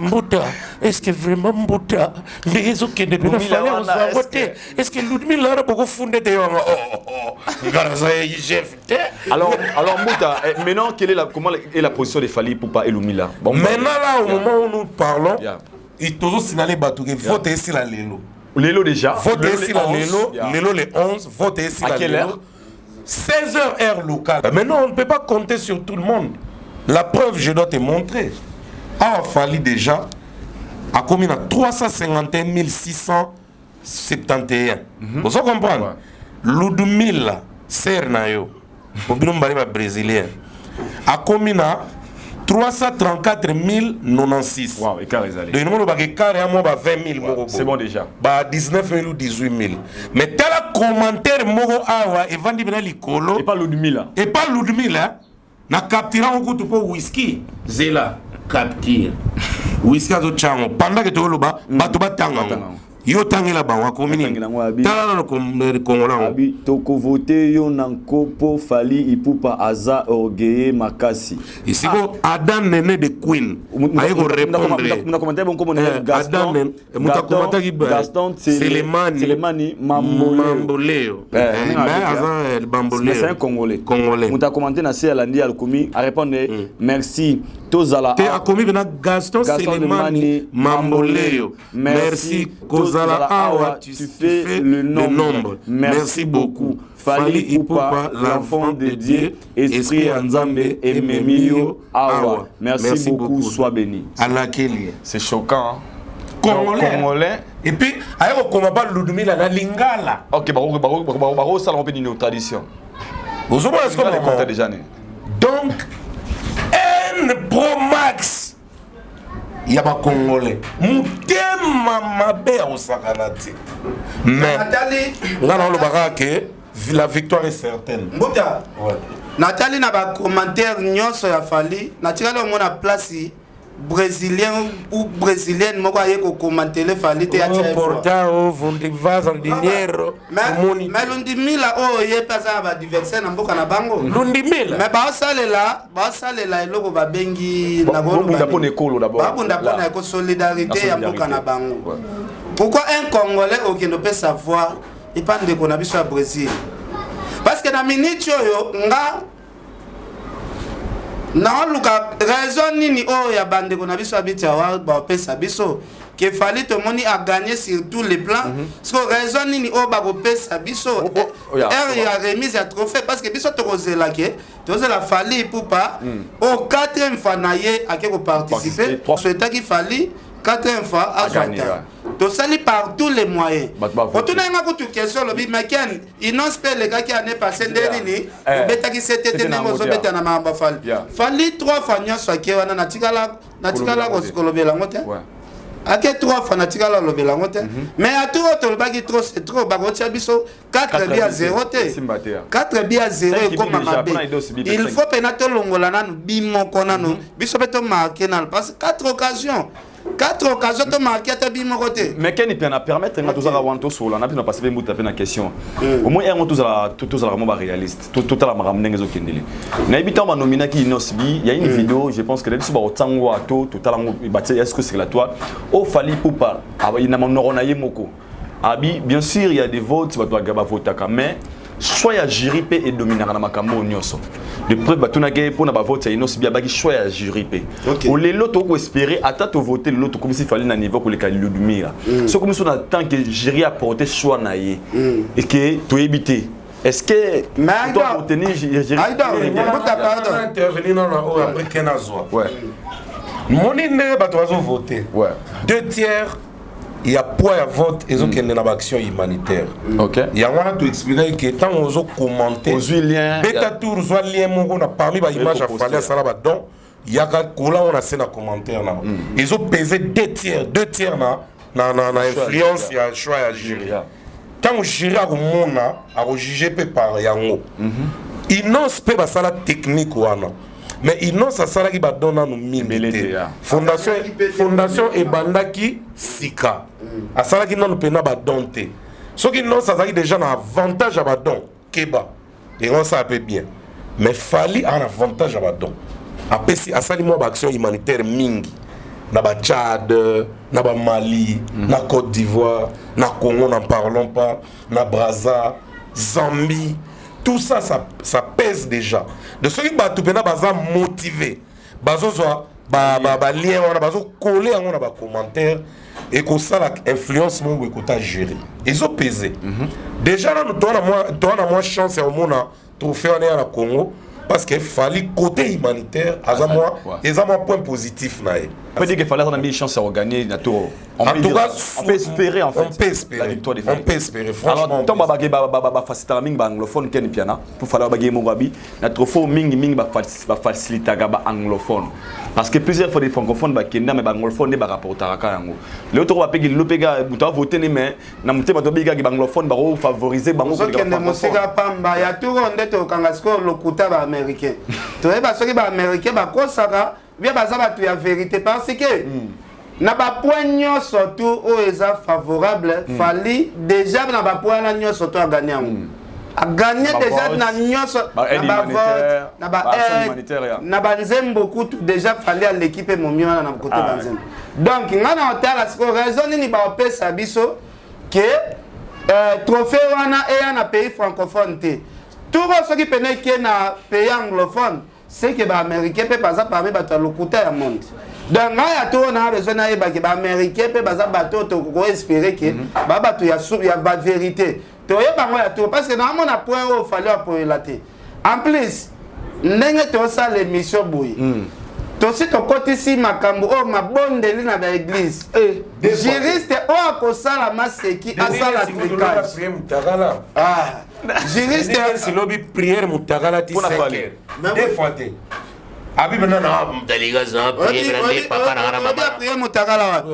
Mbuta, est-ce que vraiment Mbuta ndenge ezokende mpe na Lumila fale wana, ozwango est-ce te? Est-ce que Ludmila wana bokofunda te yo oh oh ngara za chef te. Alors Mbuta, eh, maintenant, quelle est la, comment est la position de Fally Ipupa et Lumila? Bon, Maintenant là, au moment où nous parlons, Yeah. il tozo signaler bato ke vote esila lelo. Lelo déjà. Vote Lelo, esila le 11, lelo, yeah. lelo le 11, vote esila À quelle lelo. heure? 16h heure locale. Maintenant, on ne peut pas compter sur tout le monde. La preuve, je dois te montrer. Ah, Fally déjà a commis na 351 671. Vous comprenez? Ludmilla, ser na yo. Bobino mbali ba brésilien. A commis na 334 096. Wow, écart ezali. Donc, il y a écart ya mwa ba 20 000 moko C'est bon déjà. Ba 19 000 ou 18 000. Mais tala commentaire moko awa evandi bena likolo Et pas Ludmila. et pas Ludmilla na capturant kutu po whisky zela capture whisky azotya yango pendant ke toloba bato batanga yango yo otangela bango akomi nini Atangela yango, abi. tala nano kongola yango Abi tokovote yo na nkopo Fally Ipupa aza orgueilleux makasi. Esiko Adam Nene de Queen aye korépondre. Muna commentaire bon komona Eh, Gaston Adam Nene- moto akommentaki ba- Gaston Selemani Selemani Mamboleo. Mamboleo. Eh, Eh, nga mais abeti, aza hein. eh, Bamboleo. Mais c'est un Congolais. Congolais. Moto akommente na se alandi alokomi a répondre merci tozala te akomi mpena Gaston Gaston Selemani Selemani Mamboleo, merci kozala awa, tu fais le nombre, merci beaucoup Fally Ipupa, l'enfant de Dieu, esprit ya Nzambe ememi yo awa, merci beaucoup, sois béni. Alakeli. C'est choquant, hein. Congolais. Donc, Congolais. Et puis aye kokoma ba Ludmila na lingala. Ok, baro baro baro baro ça on une tradition. Ozomona sikoyo Lingala maman. ekota déjà ne. Donc N Pro Max ya bacongolais motema mabe ya kosakana te, mais Natali nga na olobaka ke la victoire est certaine. Mbuta. Ouais. Natali na bacommentaire nyonso ya Fally, natikali omona place brésilien ou brésilienne moko aye kokommentele Fally te atia ye poids. Portao vaza dinheiro. Mais mais Lundimila oyo ye mpe aza na badversaire na mboka na bango. Lundimila. Mais baosalela eloko babengi Ba- babunda mpona ekolo d'abord. Babunda mpona La- eko solidarité La ya mboka na solidarité. bango. Ouais. Pourquoi un Congolais okende opesa voix epa ndeko na biso ya Brésil? Parce que na minute oyo nga naoluka raison nini oyo ya bandeko na biso ya biti awa bapesa biso ke Fally tomoni agagné sur tous les plans. Siko raison nini oyo bakopesa biso Oh, yeah. heure ya remise ya trophée? Parce que biso tokozela ke tozela Fally Ipupa oyo quatrième fois na ye ake koparticipe. Participer, trois- Souhaitaki Fally quatrième fois azwa gagné, ta ouais. tosali par tous les moyens. Bato bavote. Otuna nga kutu question, olobi maken inonce mpe elekaki année passée nde nini Eh. obetaki sete te Sete na ndenge yango te, ozobeta na makambo ya Fally. Fally trois fois nyonso ake wana, natikala Kolobela yango te. kolobela yango te. Ake trois fois, natikala olobela yango te. Mais atu oyo tolobaki trop c'est trop, bakotia biso 4 buts à 0 te. Esimba te, ya. 4 buts à 0 Cinq ekoma buts déjà, mabe. mpona Idos bi pe Il cinq. faut mpena tolongola nanu bi moko nanu, biso mpe tomarke nanu, parce que 4 occasions, 4 occasions, tomarke ata bi moko te. Mais Ken mpe na permettre nga tozalaka wana tosola na mpe na pasi mpe mbuta mpe na question au moins yango tozalaka mo baréaliste, totala makambo ndenge ezokendele. Nayebi ntango banominaki Innoss'B, ya une vidéo, je pense que nayebi so bakotango ato totala yango batie, est ce que c'est la toile o Fally Ipupa na monoko na ye moko abi. Bien sûr, il y a des votes, bato bavotaka, mais choix ya jury mpe edominaka na makambo oyo nyonso. De preuve, batunaki ye mpona bavote ya Innoss'B, abaki choix ya jury mpe. Olelo tokoespérer ata tovote lelo, tokomisi Fally na niveau koleka Ludmila. Soki miso na tant que jury aporte choix na ye et que toyebi te, est-ce que Mais to retenir jury? Pardon. Intervenir nano oyo après ke nazwa. Ouais. Moni ndenge bato bazovote. Ouais. Deux tiers. ya poids ya vote ezokende na baaction humanitaire. Yango wana toexplikaki ke ntango ozokommente, Ozwi lien beta tour, zwa lien moko na parmi baimage ya Okoposte. Fally asala badon, yaka kola ngo na se na commentaire na ezopese deux tiers, deux tiers na influence ya choix ya jury. Ntango jury akomona, akojuge mpe par yango. Innoss mpe basala technique wana, mais Innoss asalaki badon nanu mingi Ebele te, te. ya. Fondation ebandaki sika, asalaki nanu mpena badon te. Soki Innoss azalaki déjà na avantage ya badon, keba, yango asala mpe bien. Mais Fally aa na avantage ya badon, apesi, asali mwa baaction humanitaire mingi na baTchad, na baMali, na Côte d'Ivoire, na Congo n'en parlons pas, na Braza, Zambie, tout ça, ça, ça pèse déjà. De soki bato mpena baza motivé, bazozwa balien ba wana, bazokole yango na bacommentaire, ekosala influence moko ekota jury, ezopese déjà. Nanu toa na mwa chance ya komona trophée wana ya na Congo, parce que Fally, côté humanitaire, aza mwa eza mwa point positif na ye. On peut dire qu'il fallait avoir une chance à gagner na tour. On En peut tout dire- cas, on peut espérer en fait. On peut espérer. La victoire de On Fally. peut espérer, franchement, Alors, on tant peut ba ba ba ba faciliter mingi ba anglophone Ken Piana pour falloir ba mogabi na trophée mingi mingi ba faciliter ba anglophone. Parce que plusieurs fois des francophones ba kenda, mais ba anglophone ba rapportera ka yango. Le autre ba pegi le pega muto a voter ni, mais na mutema to biga ba anglophone ba favoriser bango koleka Ozokende francophone. mosika pamba. Ya tour oyo nde tokanga sikoyo lokuta baaméricain. Toyeba soki baaméricain bakosaka bien, baza bato ya vérité, parce que na bapoint nyonso tu oyo eza favorable, Fally déjà na bapoint wana nyonso to aganye yango, aganye Ba déjà vote, na nyonso, ba aide na bavote, humanitaire, na ba action baaide, humanitaire, ya. na banzembo kutu déjà Fally aleki mpe momi wana na kote banzembo. Donc ngai na otala sikoyo raison nini baopesa biso ke trophée wana eya na pays francophone te. Tour oyo, soki pene eke na pays anglophone, c'est que baaméricain mpe baza parmi bato ya lokuta ya monde. Donc ngai ya tour oyo naa besoin nayebake baaméricain mpe baza bato oyo tokoespérer ke ba bato ya bavérité. Toyeba yango ya tour, parce que naamona point oyo Fally apoyela te. En plus, ndenge tosala émission boye, tosi tokotisi makambo oyo mabondeli na baeglise. Juriste oyo akosala maseki, asala trucage. Prière mutakala. Ah, juriste. Silobi prière mutakala ti Mpona 5 Fally. heures, deux fois te abi pena na Obi aprie motakala wapi?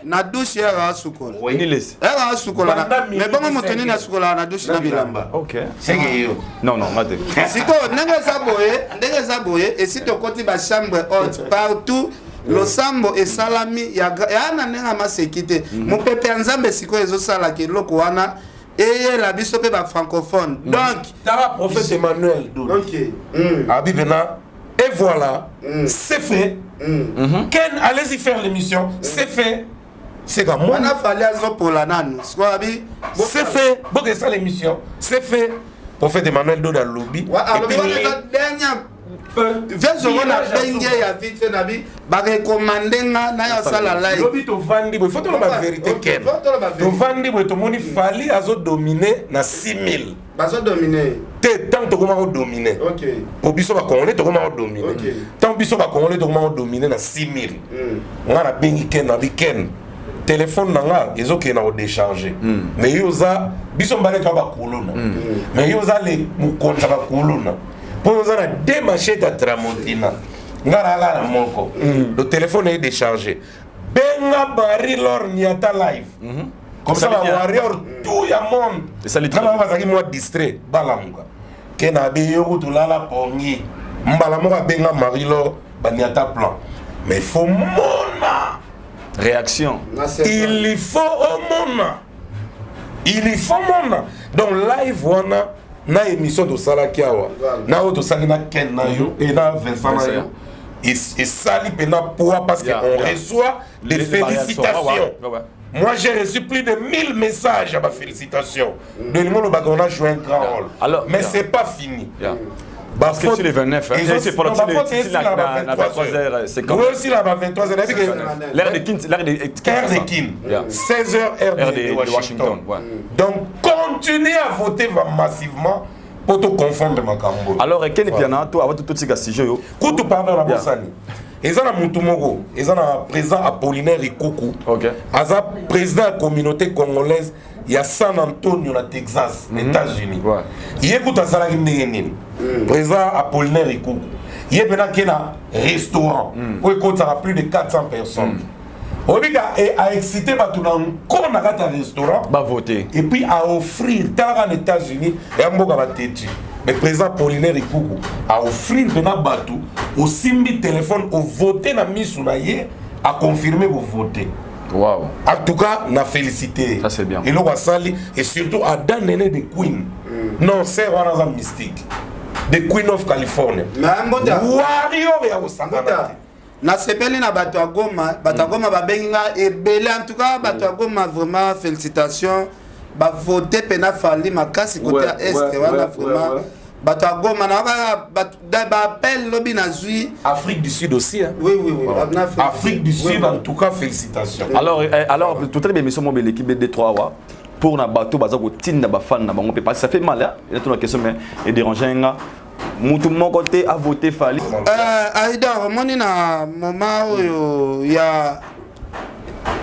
Na douche ere asukola. Niles. Ere asukola. Banda Mais bongo moto minute nini asukolaka na douche na bilamba? OK. Seke yo. Non non, ngate. Sikoyo ndenge eza boye, ndenge eza boye, esi tokoti bachambre haute partout, losambo esalami ya na ndenge ya maseki te. Mopepe ya Nzambe sikoyo ezosalaka eloko wana eyela biso mpe bafrancophone. Donc Tala prophète Emmanuel Dodi. Abi pena et voilà, c'est fait. Ken, allez-y faire l'émission, c'est fait. C'est comme moi. Wana Fally azopola nanu sikoyo abi. C'est fait, bokesa l'émission, c'est fait. Prophète Emmanuel Dodi alobi. Alobi wana eza dernière vieux na ndenge ya vite fait na bi barekomande nga nayo asala live. Lobi tovandi boye, faut toloba vérité. Ken, Faut toloba vérité. tovandi boye, tomoni Fally azodomine na 6000. Bazodomine. Te, ntango tokoma kodomine, po biso bacongolais tokoma kodomine, ntango biso bacongolais tokoma kodomine na 6000, nga nabengi Ken, nabi: "Ken, telefone na nga ezokende na kodécharge, mais yo oza biso mbale toa bakuluna, mais yo oza le mokonzi ya bakuluna, mpo oza na deux machete ya tramontina, nga nalala moko. Le téléphone est déchargé, benga Marie Lor Niata live comme ça." Esali bien. Bawarrior tout ya monde Esali nga bango bazalaki mwa distrait, balamuka ke na abe yo kutu lala pongi. Mbala moko abenga Marie Lor, baniata plan, mais faut mona Réaction. Il faut omona, il faut mona. Donc live wana na émission tosalaki awa na oyo tosali na Ken na yo e na Vincent na yo, esali mpena poids, parce que on reçoit des félicitations. Moi, j'ai reçu plus de 1000 messages à ma félicitation. De l'Olobaka, on a joué un grand rôle. Alors, mais c'est pas fini. Parce que c'est le 29. Hein. C'est pour le 23h. Oui, aussi là, 23h. L'heure de Kin. L'heure de Heure de Kin. 16h, heure de Washington. Donc, continuez à voter massivement pour te confondre makambo. Alors, Ken Piana, toi, avant tout, tout ce sujet. Kutu, pardon, la bosani. Eza na mutu moko, eza na président Apollinaire Ikuku. Okay. Aza président ya communauté congolaise ya San Antonio na Texas, États-Unis. Ouais. Ye kutu asalaki ndenge nini? Président Apollinaire Ikuku. Ye mpe nake na restaurant oyo ekotisaka plus de 400 personnes. Oyebi ka aexcite bato na nko na kati ya restaurant bavote et puis à offrir talaka na États-Unis ya mboka bateti mais président Apollinaire Ikuku a offrir mpena bato osimbi téléphone ovote na misu na ye aconfirme kovote. Wow. En tout cas na félicité. Ça, c'est bien. Eloko asali et surtout Adam Nene de Queen. Non, c'est wana aza mystique, the Queen of California. Mais Mbuta. Warrior ya kosangana Mbuta, te. Nasepeli na bato ya Goma. Bato ya Goma babengi nga ebele. En tout cas, bato ya Goma, vraiment félicitation, bavote mpena Fally makasi kote ya Est wana. Vraiment, bato ya Goma na kaka baappel lobi nazwi. Afrique du Sud aussi, hein? Oui, en Afrique. Afrique du Sud, en tout cas félicitations. Alors, tout à l'heure, émission mobile, l'équipe D3 wa pour na bateau baza kotinda bafan na bango mpe parce que ça fait mal, hein? Il y a toute la question, mais et déranger nga mutu moko te a voté Fally. Aida, omoni na moment oyo ya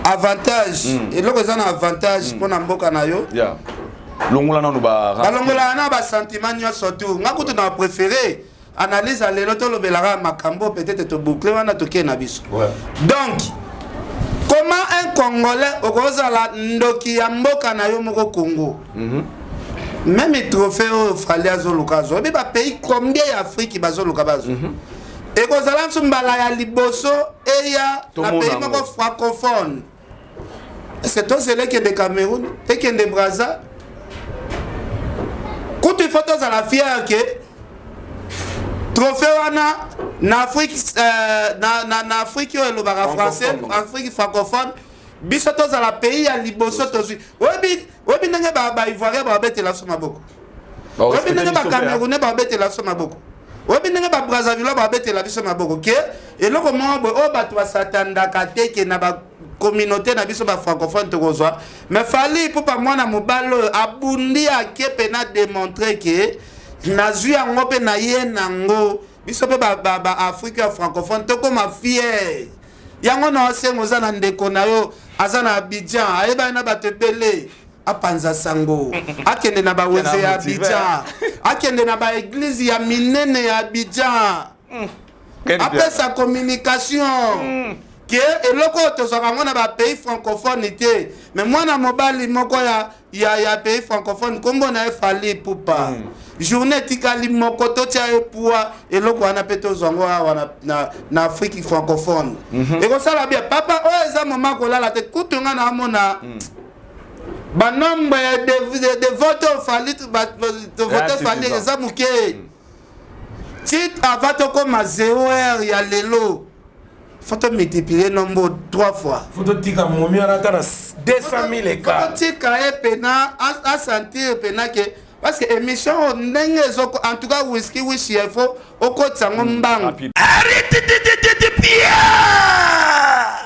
avantage, eloko eza na avantage mpo na mboka na yo. Yeah. Longola nanu ba Balongolaka na basentiment nyonso tu. Nga kutu na préféré analyse ya lelo, tolobelaka makambo, peut-être toboucle wana, tokee na biso. Donc comment un Congolais okozala ndoki ya mboka na yo moko Congo? Même trophée oyo Fally azoluka azwa, oyebi bapays combien ya Afrique bazoluka bazwa? Ekozala nso mbala ya liboso eya na Tomona pays yango. Moko francophone. Est-ce que tozela ekende Cameroun, ekende Braza? Kutu il faut tozala fier ke trophée wana na Afrique, na Afrique oyo elobaka français, Afrique francophone, biso tozala pays ya liboso tozwi. Oyebi ndenge baivoirien babetela biso maboko? Oyebi ndenge bacamerounais babetela biso maboko? Oyebi ndenge babrazzaville babetela biso maboko ke eloko moko boye oyo bato basatandaka te ke na bacommunauté na biso bafrancophone tokozwa? Mais Fally Ipupa, mwana mobali oyo abundi, ake mpe na démontre ke nazwi yango mpe na ye nango. Biso mpe baafrike ya francophone tokóma fier. Yango na osenga, oza na ndeko na yo aza na Abidjan, ayebani na bato ebele, apanza sango, akende na bawenze ya Abidjan, akende na baeglize ya minene ya Abidjan, apesa communication ke eloko oyo tozwaka yango na bapays francophone te. Mais mwana mobali moko ya pays francophone, nkombo na ye Fally Ipupa. Journée etikali moko, totia ye poids, eloko wana mpe tozwa yango awa na Afrique francophone. Ekosala bien, papa. Oyo eza moma kolala te. Kutu nga na amona banombre de vote oyo Fally tovote Fally eza moke. Ti avant tokóma 0 heure ya lelo, faut tomultiplier nombre trois fois. Faut totika momi wana ata na 200 000 écart. Totika ye pena asentir pena ke parce que émission oyo ndenge ezoko, en tout cas Whisky Wish, il faut okotisa yango mbangu. Arititititipia,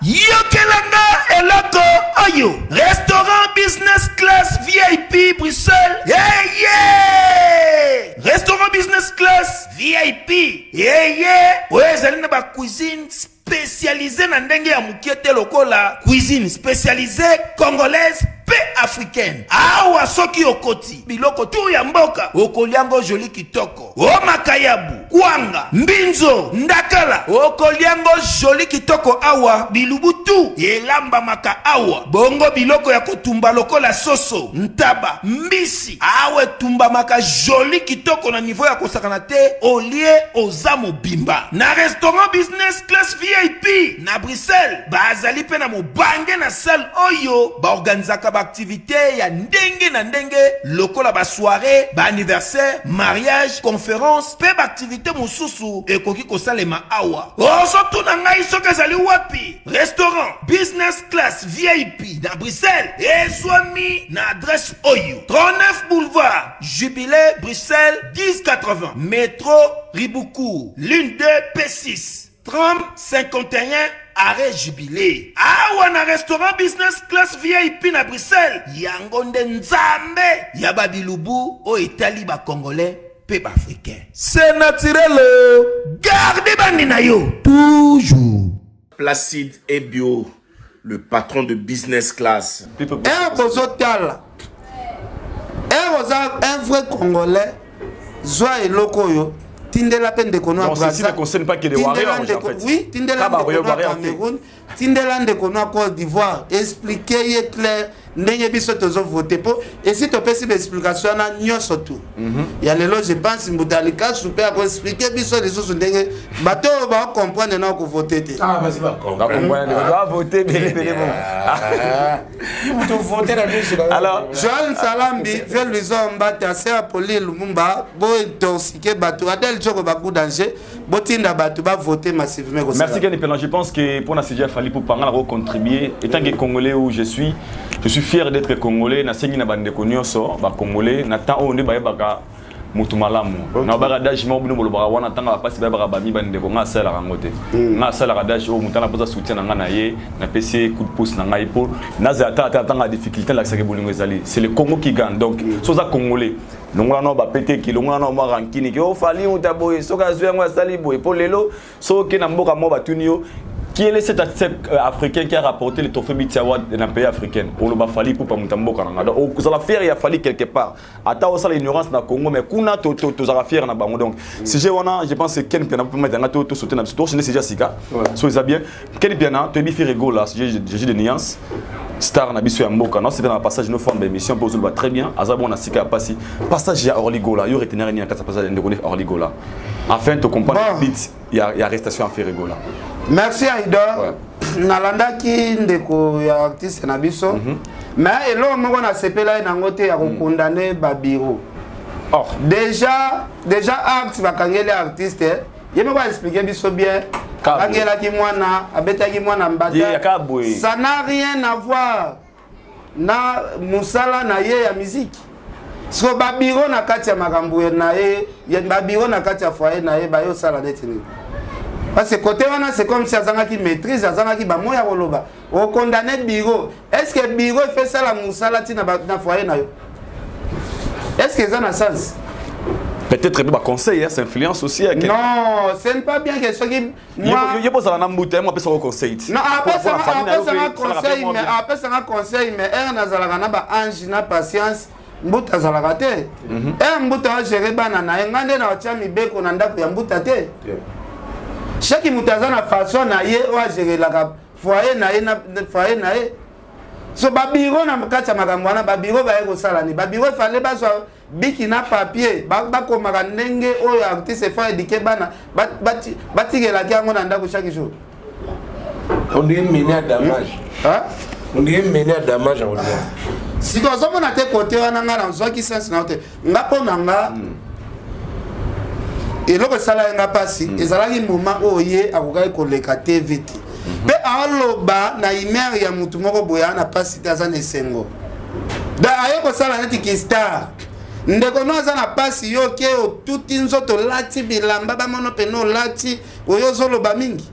yokelanga eloko oyo: restaurant business class VIP Bruxelles. Yeye, restaurant business class VIP yeye oyo ezali na bacuisine spécialisé na ndenge ya mokie te, lokola cuisine spécialisée congolaise mpe africaine. Awa soki okoti, biloko tu ya mboka okoliango joli kitoko: o makayabu, kwanga, mbinzo, ndakala, okoliango joli kitoko. Awa bilubu tu elambamaka awa. Bongo biloko ya kotumba lokola soso, ntaba, mbisi, awa etumbamaka joli kitoko na niveau ya kosakana te. Olie, oza mobimba. Na restaurant business class VIP na Bruxelles, bazali mpe na mobange na salle oyo baorganizaka baaktivité ya ndenge na ndenge lokola basoirée, baanniversaire, mariage, conférence mpe baaktivité mosusu ekoki kosalema awa. Ozotuna ngai soki ezali wapi? Restaurant business class VIP na Bruxelles ezwami na adresse oyo: 39 boulevard Jubilé, Bruxelles 1080, métro Ribaucourt, ligne 2 P6, tram 51, arrêt Jubilé. Awa na restaurant business class VIP na Bruxelles, yango nde nzambe ya babilubu oyo etali bacongolais. mpe baafricain. C'est naturel oh. Garde bandi na yo toujours. Placide Ebio, le patron de business class. Heure bozotala, heure oza un vrai congolais, zwa eloko oyo tindela mpe ndeko no ya Donc, ceci ne concerne pas que les Tindela Warriors, en ndeko- fait. oui tindela Pas ba ndeko no ya Warriors te. Cameroun, tindela ndeko no ya Côte d'Ivoire, explique ye clair ndenge biso tozovote mpo esi topesi baexplication wana nyonso tu ya lelo. Je pense mbuta likasu mpe akoexplike biso lisusu ndenge bato oyo baocomprendre na kovote te. Ah, vas-y, va voter bele bele bon. Alors, Joël Salambi, Vieux Luison Mbata, Sœur Pauline Lumumba, bo intoxiqué bato, Adèle Djoko Bakou danger, botinda bato ba voter massivement. Merci Kenny Pelan. Je pense que pour Nassija Fally pour Pangala contribuer, étant que Congolais où je suis fier d'être Congolais. Nasengi na bandeko nyonso, ba Congolais, na temps oyo nde bayebaka mutu malamu. Na baka dage moko bino bolobaka wana ntango bapasi bayebaka bami bandeko nga asalaka yango te. Nga asalaka dage oyo moto anaposa soutien na nga na ye, napesi ye coup de pouce na ngai mpo nazala ata ata ntango ya difficulté alakisaka bolingo ezali. C'est le Congo qui gagne. Donc so oza Congolais, longola nao bapeteki, longola nao mwa rankini ke ofali muta boye, soki azwi yango asali boye mpo lelo soki oke na mboka moko batuni yo: qui est cet artiste africain qui a rapporté le trophée BET Award dans un pays africain? Oloba Fally Ipupa muta mboka nanga. Donc ozala fier ya Fally quelque part. Ata osala ignorance na Congo mais kuna to to tozala fier na bango. Donc sujet wana, je pense que Ken Piana peut mettre to to sauter na biso. To changer sujet sika. So eza bien. Ken Piana, to bi Ferre Gola, sujet de nuance. Star na biso ya mboka. Non, c'est dans passage no forme d'émission pour ba très bien. Aza bon na sika ya pasi. Passage ya Orly Gola, yo retenir ni kata passage ndeko Orly Gola. Afin de comprendre Bon. beat ya ya arrestation ya Ferre Gola. Merci Aïdor. Nalandaki ndeko ya artiste na biso. Mais eloko moko nasepela ye nango te ya kokondane babiro. Oh. Déjà acte bakangeli artiste, ye moko aexplike biso bien. Kabwe. Akangelaki mwana, abetaki mwana Ye, mbata. Kabwe. Ça n'a rien à voir na mosala na ye ya musique. So babiro na kati ya makambo na ye, babiro na kati ya foyer na ye bayosala neti nini? Parce que côté wana, c'est comme si azangaki maîtrise, azangaki bamoya koloba. Okondane bureau, est ce que bureau efesala mosala ntina na foyer na yo? Est ce que eza na sens? Peut-être ba conseil, hein, ça influence aussi. Hein, Non, ce n'est pas bien que soki moi Ye bozala na mbuta, moi apesa conseil. Non, apesanga conseil, mais apesanga conseil, mais ere nazalaka na baange na patience, mbuta azalaka te. Ere mbuta agere bana na ye, ngai nde na batia mibeko na ndako ya mbuta te. Chaque moto aza na façon na ye oyo agerelaka foyer na ye na foyer na ye. So babiro na kati ya makambo wana, babiro baye kosala nini? Babiro efale bazwa biki na papier, bakomaka ndenge oyo artiste efo éduquer bana, batikelaki yango na ndako chaque jour. On dirait mener à damage. Hein? On dirait mener à damage en lien. Sikoyo ozomona te kote wana nga nazwaki sense na yo te. Nga mpo na nga, eloko esalaki nga mpasi ezalaki moment oyo ye akokaki koleka TV te mpe aoloba na humeur ya motu moko boye aa na mpasi te, aza na esengo. Donc aye kosala neti kistar, ndeko no aza na mpasi, yo oke otuti nzoto, olati bilamba bamono pene, olati oyo ozoloba mingi.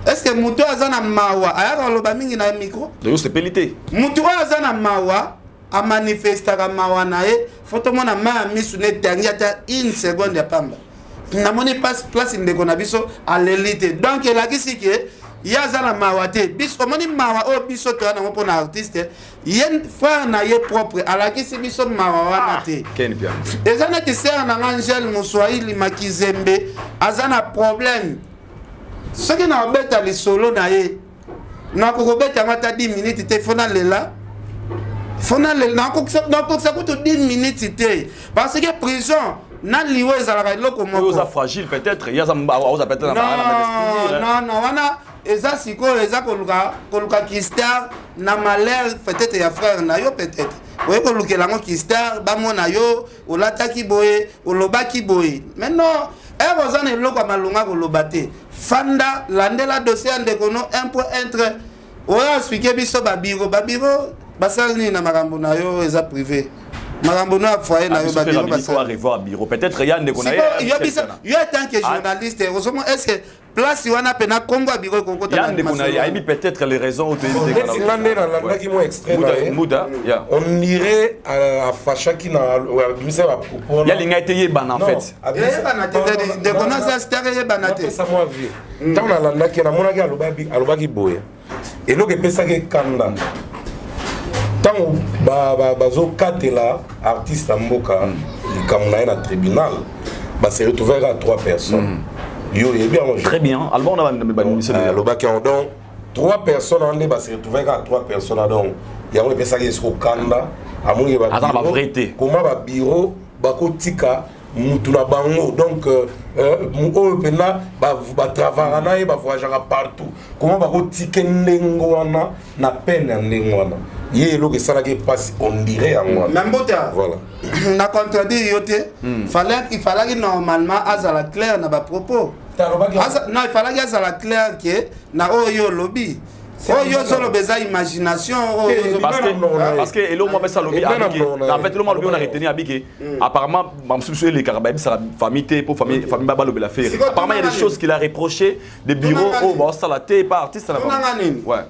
Est ce que motu oyo aza na mawa ayaka koloba mingi na micro? Yo sepeli te. Motu oyo aza na mawa amanifestaka mawa na ye, fo tomona mai ya misu netangi ata une seconde ya pamba. Namoni place ndeko na biso aleli te, donc elakisi ke ye aza na mawa te. Biso omoni mawa oyo biso toya nango mpona artiste, ye frère na ye propre alakisi biso mawa wana te. Ken Piana. Eza neti sere na nga Angele Moswahili Makizembe aza na problème, soki na obeta lisolo na ye, nakokobeta yango ata 10 minutes te. Fo nalela, fo nalela, nakokisa kutu 10 minutes te, parce que prison na liwa ezalaka eloko Oyo oza moko. fragile peut-être, ye aza oza peut-être na Non, non, non, wana eza sikoyo eza koluka kistar na malheur peut-être ya frère na yo. Peut-être oye kolukela yango kistar, bamona yo olataki boye, olobaki boye. Mais non, ere oza na eloko ya malonga koloba te, fanda, landela dossier ya ndeko no 1 point 1 trait oyo explike biso. Babiro basali nini na makambo na yo? Eza privé, makambo no ya foyer na yo, babiro basali revoir bureau peut-être ya ndeko na ye. Yo en tant que journaliste, ozomona est ce que Place wana pena kombo ya biro ekokota ya ndeko na ye ayebi peut-être les raisons oyo toyebi te. Neti nga nde nalandaki mwa extrait na ye. Mbuta, ya. On dirait afashaki na abimisa ba propos. Ya linga ete yebana en fait. Eyebana te ndeko na za star eyebana te. Napesa mwa vie. Ntango nalandaki namonaki alobaki boye. Eloko epesaki ekanda. Ntango bazokatela artiste ya mboka likambo na ye na tribunal, base retrouver kaka 3 personnes. Yo oyebi yango. Très bien. Album na ba alobaki yango donc 3 personnes wana nde base retrouver kaka 3 personnes donc yango epesaki esiko kanda amoni Aza na ba vrai te. Koma ba bureau bakotika mutu na bango donc oyo mpenza batravaka na ye bavoyageaka partout koma bakotike ndenge wana na peine ya ndenge wana ye eloko esalaki mpasi on dirait yango wana Mais Mbuta, voilà. na contredire yo te. Il fallait normalement azala clair na ba propos. Non, il fallait azala clair que na oyo yo olobi. Oyo ozoloba eza imagination oyo Parce que eloko moko apesa alobi abiki en fait eloko moko alobi on a retenu abiki apparemment bamosusu elekaka bayebisaka famille te po famille famille balobela Ferre. Apparemment il y a des choses qu'il a reproché des bureaux oyo baosala te pa artiste na bango. Tunanga nini? Ouais.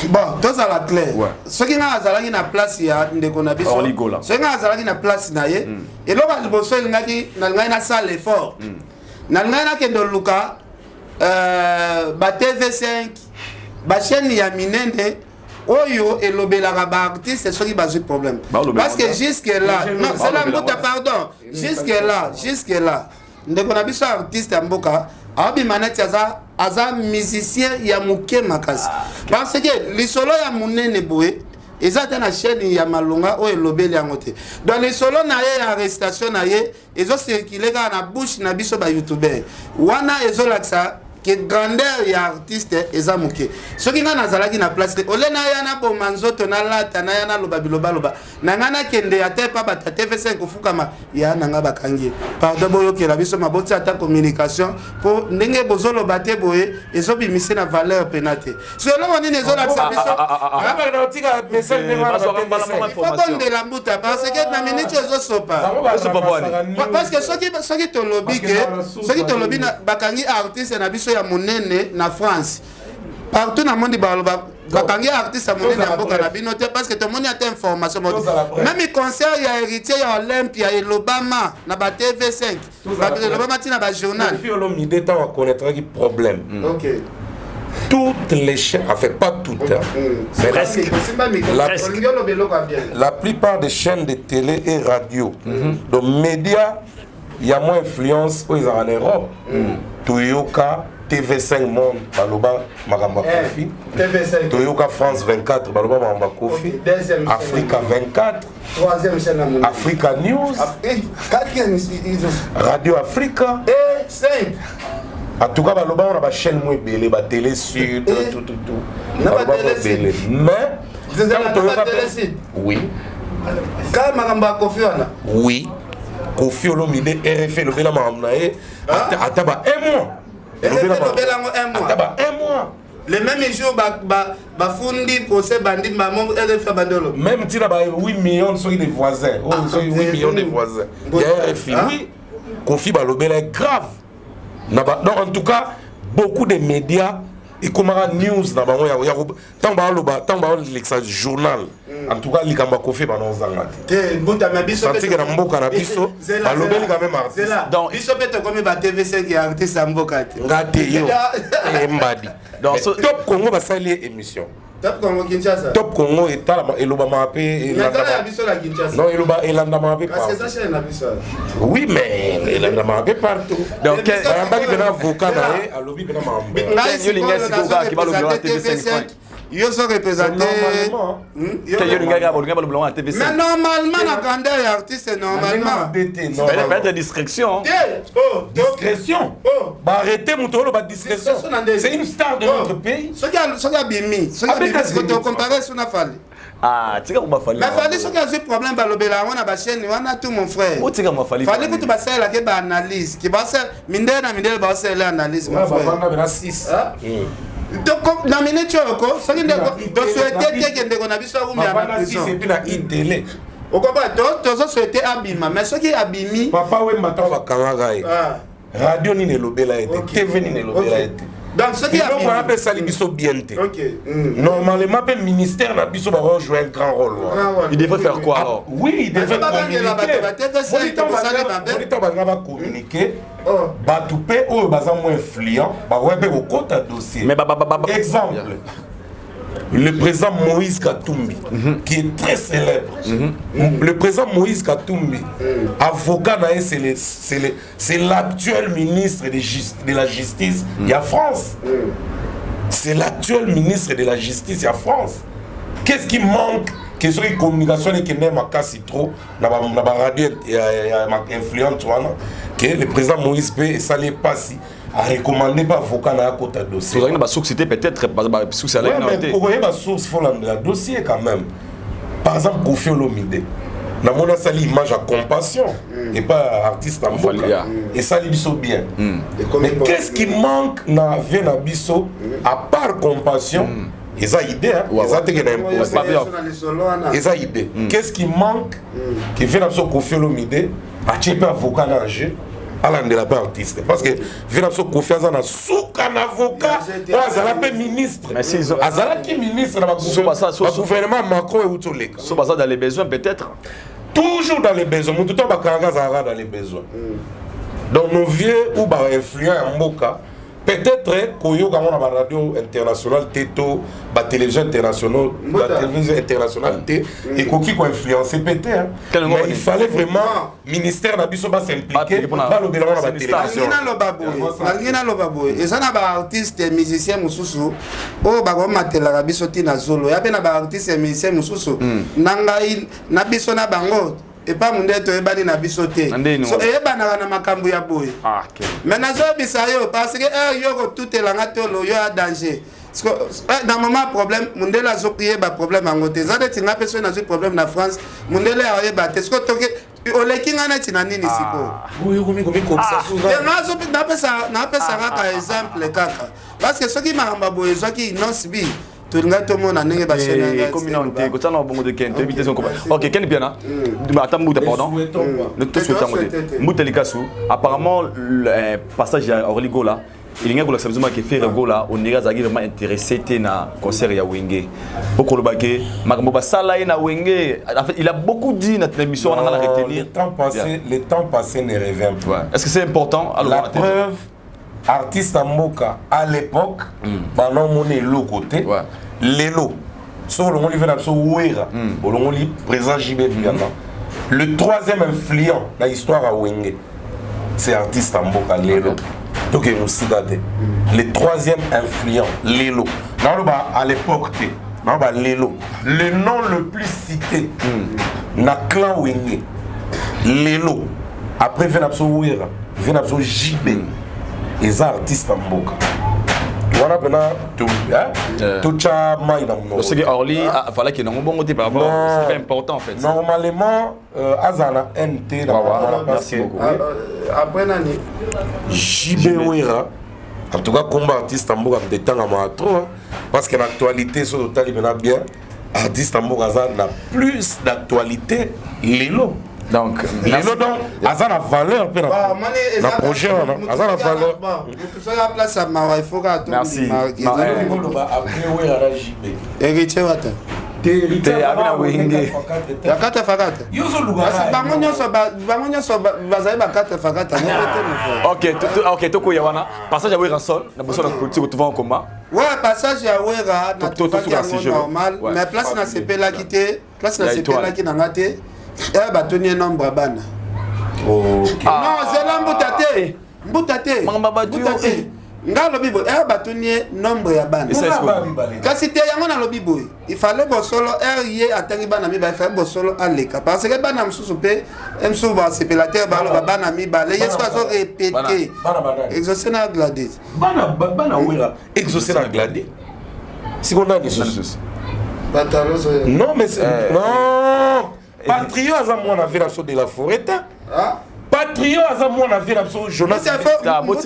Bon, tozala clair. Soki nga azalaki na place ya ndeko na biso, Orly Gola. soki nga azalaki na place na ye, eloko ya liboso elingaki nalingaki nasala effort. Nalingaki nakende oluka ba TV5, ba chaîne ya minene oyo elobelaka ba artiste soki bazwi problème. Balobela Parce que wana. jusque là, Mais non, c'est la balobela mbuta, wana. pardon, jusque là, jusque là, ndeko na biso artiste ya mboka aobima neti aza musicien ya moke makasi. Parce que lisolo ya monene boye eza te na chaîne ya malonga oyo elobeli yango te. Donc lisolo na ye ya arrestation na ye ezocircule kaka na bouche na biso ba youtubeur. Wana ezolakisa ke grandeur ya artiste eza moke. Soki nga nazalaki na place te, ole na ya na boma nzoto na lata na ya na loba biloba loba. Na nga nakende ata epa bato ya TV5 kofukama ya na nga bakangi ye. Pardon, boyokela biso maboti ata communication po ndenge bozoloba te boye ezobimise na valeur pena te. So eloko nini ezolakisa biso? Faut bondela mbuta parce que na minute ezosopa. Parce que soki tolobi ke soki tolobi na bakangi artiste na biso ya monene na France partout na monde baloba bakangi artiste ya monene ya mboka na bino te parce que tomoni ata information moko te. Même concert ya Héritier ya Olympia elobama na ba TV5, bato elobama ntina ba journal. Koffi Olomide ntango akonetraki problème. Toutes les chaînes, enfin pas toutes, hein, mais Presque. la plupart des chaînes de télé et radio, donc médias, il y a moins influence aux en Europe. Toyoka, TV5 Monde, baloba makambo ya Koffi. TV5. Toyoka France 24, baloba makambo ya Koffi. Deuxième chaîne. Africa 24. Troisième chaîne à mon Africa News. Quatrième, ils ont Radio Africa. Et 5. En tout cas, baloba on a ba chaîne mo ebele, ba télé sud, tout tout tout. Na ba Baloba télé mo ebele. sud. Mais Vous avez quand la Toyoka télé sud. Oui. Quand makambo ya Koffi wana. Oui. Koffi Olomide RFI lobela makambo na ye ata ba un mois. RFI lobela yango un mois. Ata ba un mois. Le même jour bafundi procès bandi bango RFI bandi oloba. Même tina ba 8 millions soki de voisins. Oh, soki 8 millions de voisins. Ya RFI oui. Koffi balobela ye grave. Na ba, donc en tout cas beaucoup de médias ekomaka news na bango ya ntango baloba ntango balekisa journal en tout cas likambo ya Koffi bana ozanga te. Te mbuta mais biso Senti que na mboka na biso balobeli quand même artiste. Donc biso pe tokomi ba TV5 ya artiste ya mboka te. Nga te yo. Mbadi. Donc Top Congo basali ye émission. Top Congo Kinshasa. Top Congo etalama elobamaka pe Mais elandamaka. ya biso na Kinshasa. Non eloba elandamaka pe Parce que partout. ça chaîne na biso. Oui mais elandamaka pe partout. Donc bayambaki pena avocat na ye alobi pena makambo. Ngai sikoyo nazo représenter TV5. Yo so représenter. Mais normalement na grandeur ya artiste normalement. Peut-être discrétion. Discrétion. Ba arrêter moto oyo ba discrétion. C'est une star de notre pays. Soki soki abimi, soki abimi to comparer suna Fally. Ah, tika ko Fally. Mais Fally soki azwi problème balobela yango na ba chaîne wana tout mon frère. Otika ma Fally. Fally kutu basalelaki ba analyse, ki basala mindele na mindele basalela analyse mon frère. Bavanda bena 6. Donc na minute oyo ko soki ndeko tosouhaite te ke ndeko na biso akumia na prison. Et puis na itélé. Okoba to tozo souhaite abima mais soki abimi Papa Wemba ntango bakangaka ye. Radio nini elobela ye te, TV nini elobela ye te. Donc soki eloko wana mpe esali biso bien te. Normalement mpe ministère na biso bako jouer un grand rôle wana. Il devrait faire quoi alors? Oui, il devait Bakangela bato ba TV5 tosali mabe. Communiquer balinga bacommuniquer bato mpe oyo baza moins influent bakoki mpe kokota dossier. Exemple, le président Moïse Katumbi, qui est très célèbre. Le président Moïse Katumbi, avocat na ye, c'est l'actuel ministre de la Justice ya France. C'est l'actuel ministre de la Justice ya France. Qu'est-ce qui manque? Que soki communication ekende makasi trop na baradio ya influente wana, que le président Moïse mpe esali epasi arecommande mpe avocat na ye akota dossier. Tozalaki na basource te, peut-être basource alaki na te. Okoyeba source, faut landela dossier quand même. Par exemple, Kofi Olomide, namoni asali image ya compassion epa artiste ya mboka, esali biso bien. Mais qu'est-ce qui manque na vie na biso à part compassion? Eza idée, eza teke na impose, eza idée. Qu'est-ce qui manque ke vie na biso Kofi Olomide atie mpe avocat na jeu, alandela mpe artiste? Parce que vie na biso Kofi aza na suka na avocat oyo azala mpe ministre, azalaki ministre na bagouvernement Macron euti oleka. So baza dans les besoins peut-être. Toujours dans les besoins. Motu to bakangaka azalaka dans les besoins. Donc nos vieux ou bainfluent ya mboka, peut-être koyoka yango na baradio international te to batélévision internationale, batélévision internationale te, ekoki koinfluence mpe te. Mais il fallait vraiment ministère na biso bas'impliquer, balobela ngo na batélévision. Nalingi naloba boye, eza na baartiste musicien mosusu oyo bakomatelaka biso ntina zolo ya mpe na baartiste musicien mosusu na ngai na biso na bango epa munde toyebani na biso te. So eyebanaka na makambo ya boye. Mais nazoyebisa yo parce que heure yo kotutelanga tolo yo ya danger na moment problème, mundele azoyeba problème yango te. Eza neti nga mpe soki nazwi problème na France, mundele aoyeba te. Siko toke oleki nga neti na nini sikoyo? Napesa kaka exemple kaka, parce que soki makambo ya boye ezwaki Innoss'B, tolingai tomona ndenge. Kotia na bongo de Ken, toyebi te. Ok, Ken Piana, ata Mbuta, pardon, tosouhaite yango te. Mbuta Likasu, apparemment passage ya Orly Gola elingi kolakisa biso make Ferre Gola ondire azalaki vraiment intéressé te na concert ya Wenge, po koloba ke makambo basala ye na Wenge. En fait, il a beaucoup dit na émission wana, nga na retenir. Le temps passé, le temps passé ne revient plus. Est-ce que c'est important? La preuve, artiste ya mboka à l'époque banomona eloko te. Lelo soki olongoli ve na biso Wera, olongoli président JB Mpiana, le troisième influent na histoire ya Wenge, c'est artiste ya mboka. Lelo toke mosika te, le troisième influent lelo, naoloba à l'époque te, naoloba lelo, le nom le plus cité na clan Wenge lelo après ve na biso Wera, ve na biso JB, eza artiste ya mboka wana mpena totya mai na monoko. Soki Orly afalaki nango bongo te par rapport, c'est pas important en fait. Normalement azala na nt na wana parce que Après nani? JB, Wera. En tout cas, komba artiste ya mboka mtetangamaka trop, parce que na actualité, soki totali mpena bien, artiste ya mboka aza na plus d'actualité lelo. Donc lelo, donc aza na valeur mpe na projet wana, aza na valeur. Motu soki aplace ya mawa, il faut kaka. Merci. Après Wera na JB. Héritier Wata. Te, abi na Wenge. Ya 4 fa 4, bango nyonso bazali ba 4 fa 4. Ok, tokoya wana passage ya Werrason na boso na politique, tuva okoma. Ouais, passage ya Wera natufaki yango normal, mais place nasepelaki te, place nasepelaki na nga te, batuni ye nombre ya bana. Non, zela, mbuta te, mbuta te, mbuta te. Nga alobi boye, batuni ye nombre ya bana, kasi te yango nalobi boye, ifale bosolo ere ye atangi bana mibale, ifale bosolo aleka, parce que bana mosusu mpe mosusu basepela te, baloba bana mibale, ye soki azorépéter Exaucé na Gladys. Bana Wera, Exaucé na Gladys, siko nani susu? Non, mais non, Patrio aza mwana ve na so de la forêt te. Patrio aza mwana vie na biso Jonas. Moi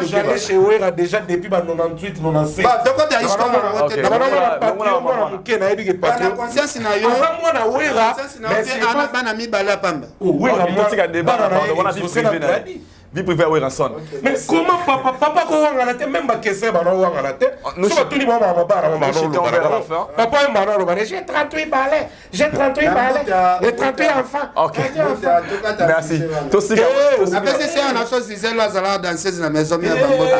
j'allais chez Wera déjà depuis ba 98 97. Ba tokota histoire yango te. Patrio mwana moke nayebi ke Patrio. Na conscience na yo. Aza mwana Wera. Mais c'est ana bana mibale ya pamba. Wera mwana bana na ye. Vie privée ya Werrason. Mais comment papa papa ko wangana te même ba kese ba no wangana te. So ba tuni ba ba ba ba no ba. Papa ye ba no ba j'ai 38 balais, j'ai 38 balais, j'ai 38 enfants. OK. Merci. Tosika. Napesi se na so Gisèle azala danseuse na maison mère bango ta.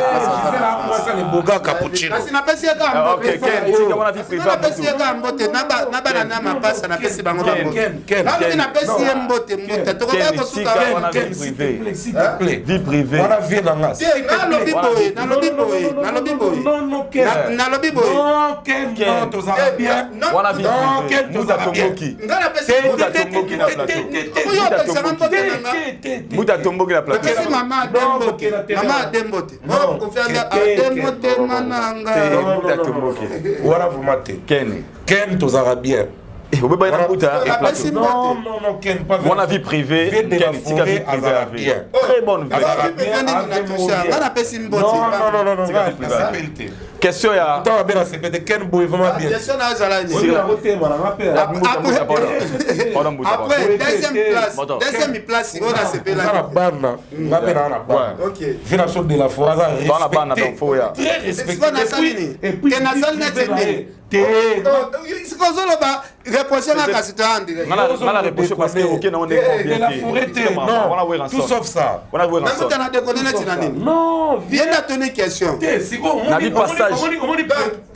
Le boga cappuccino. Kasi napesi ye kaka mbote. OK, tika wana vie privée. Napesi ye kaka mbote na ba na bana na mapasa napesi bango ba mbote. Nalobi napesi ye mbote mbote. Tokoki kosuka wana vie privée. Vie privée. Wana vie na nga. Nalobi boye, nalobi boye, nalobi boye. Nalobi boye. Non, Ken, non, tozala bien. Wana vie privée. Muta tomboki. Nga napesi Muta tomboki na plateau. Oyo opesaka mbote na nga. Muta tomboki na plateau. Napesi mama Adembote. Mama Adembote. Oyo Kofi Adembote mananga. Muta tomboki. Wana vraiment te. Ken. Ken tozala bien. obebaki na buta non non non Ken pas wana vie privée Ken tika vie privée ya vie très bonne vie nga napesi mbote non non non non nasepeli te question ya ntango abe nasepeli te Ken boye vraiment bien question na ezala nini après deuxième place deuxième place oyo nasepelaki na bana nga mpe naa na bana vie na biso de la forêt aza respecté très respecté nasali nini ke nasali neti nini te sikoyo ozoloba reproche nga kasi to en direct nga na reproche parce que oke nango ndenge de la forêt te non tout sauf ça nakuta na dekone neti na nini non ye nde atuni question te sikoyo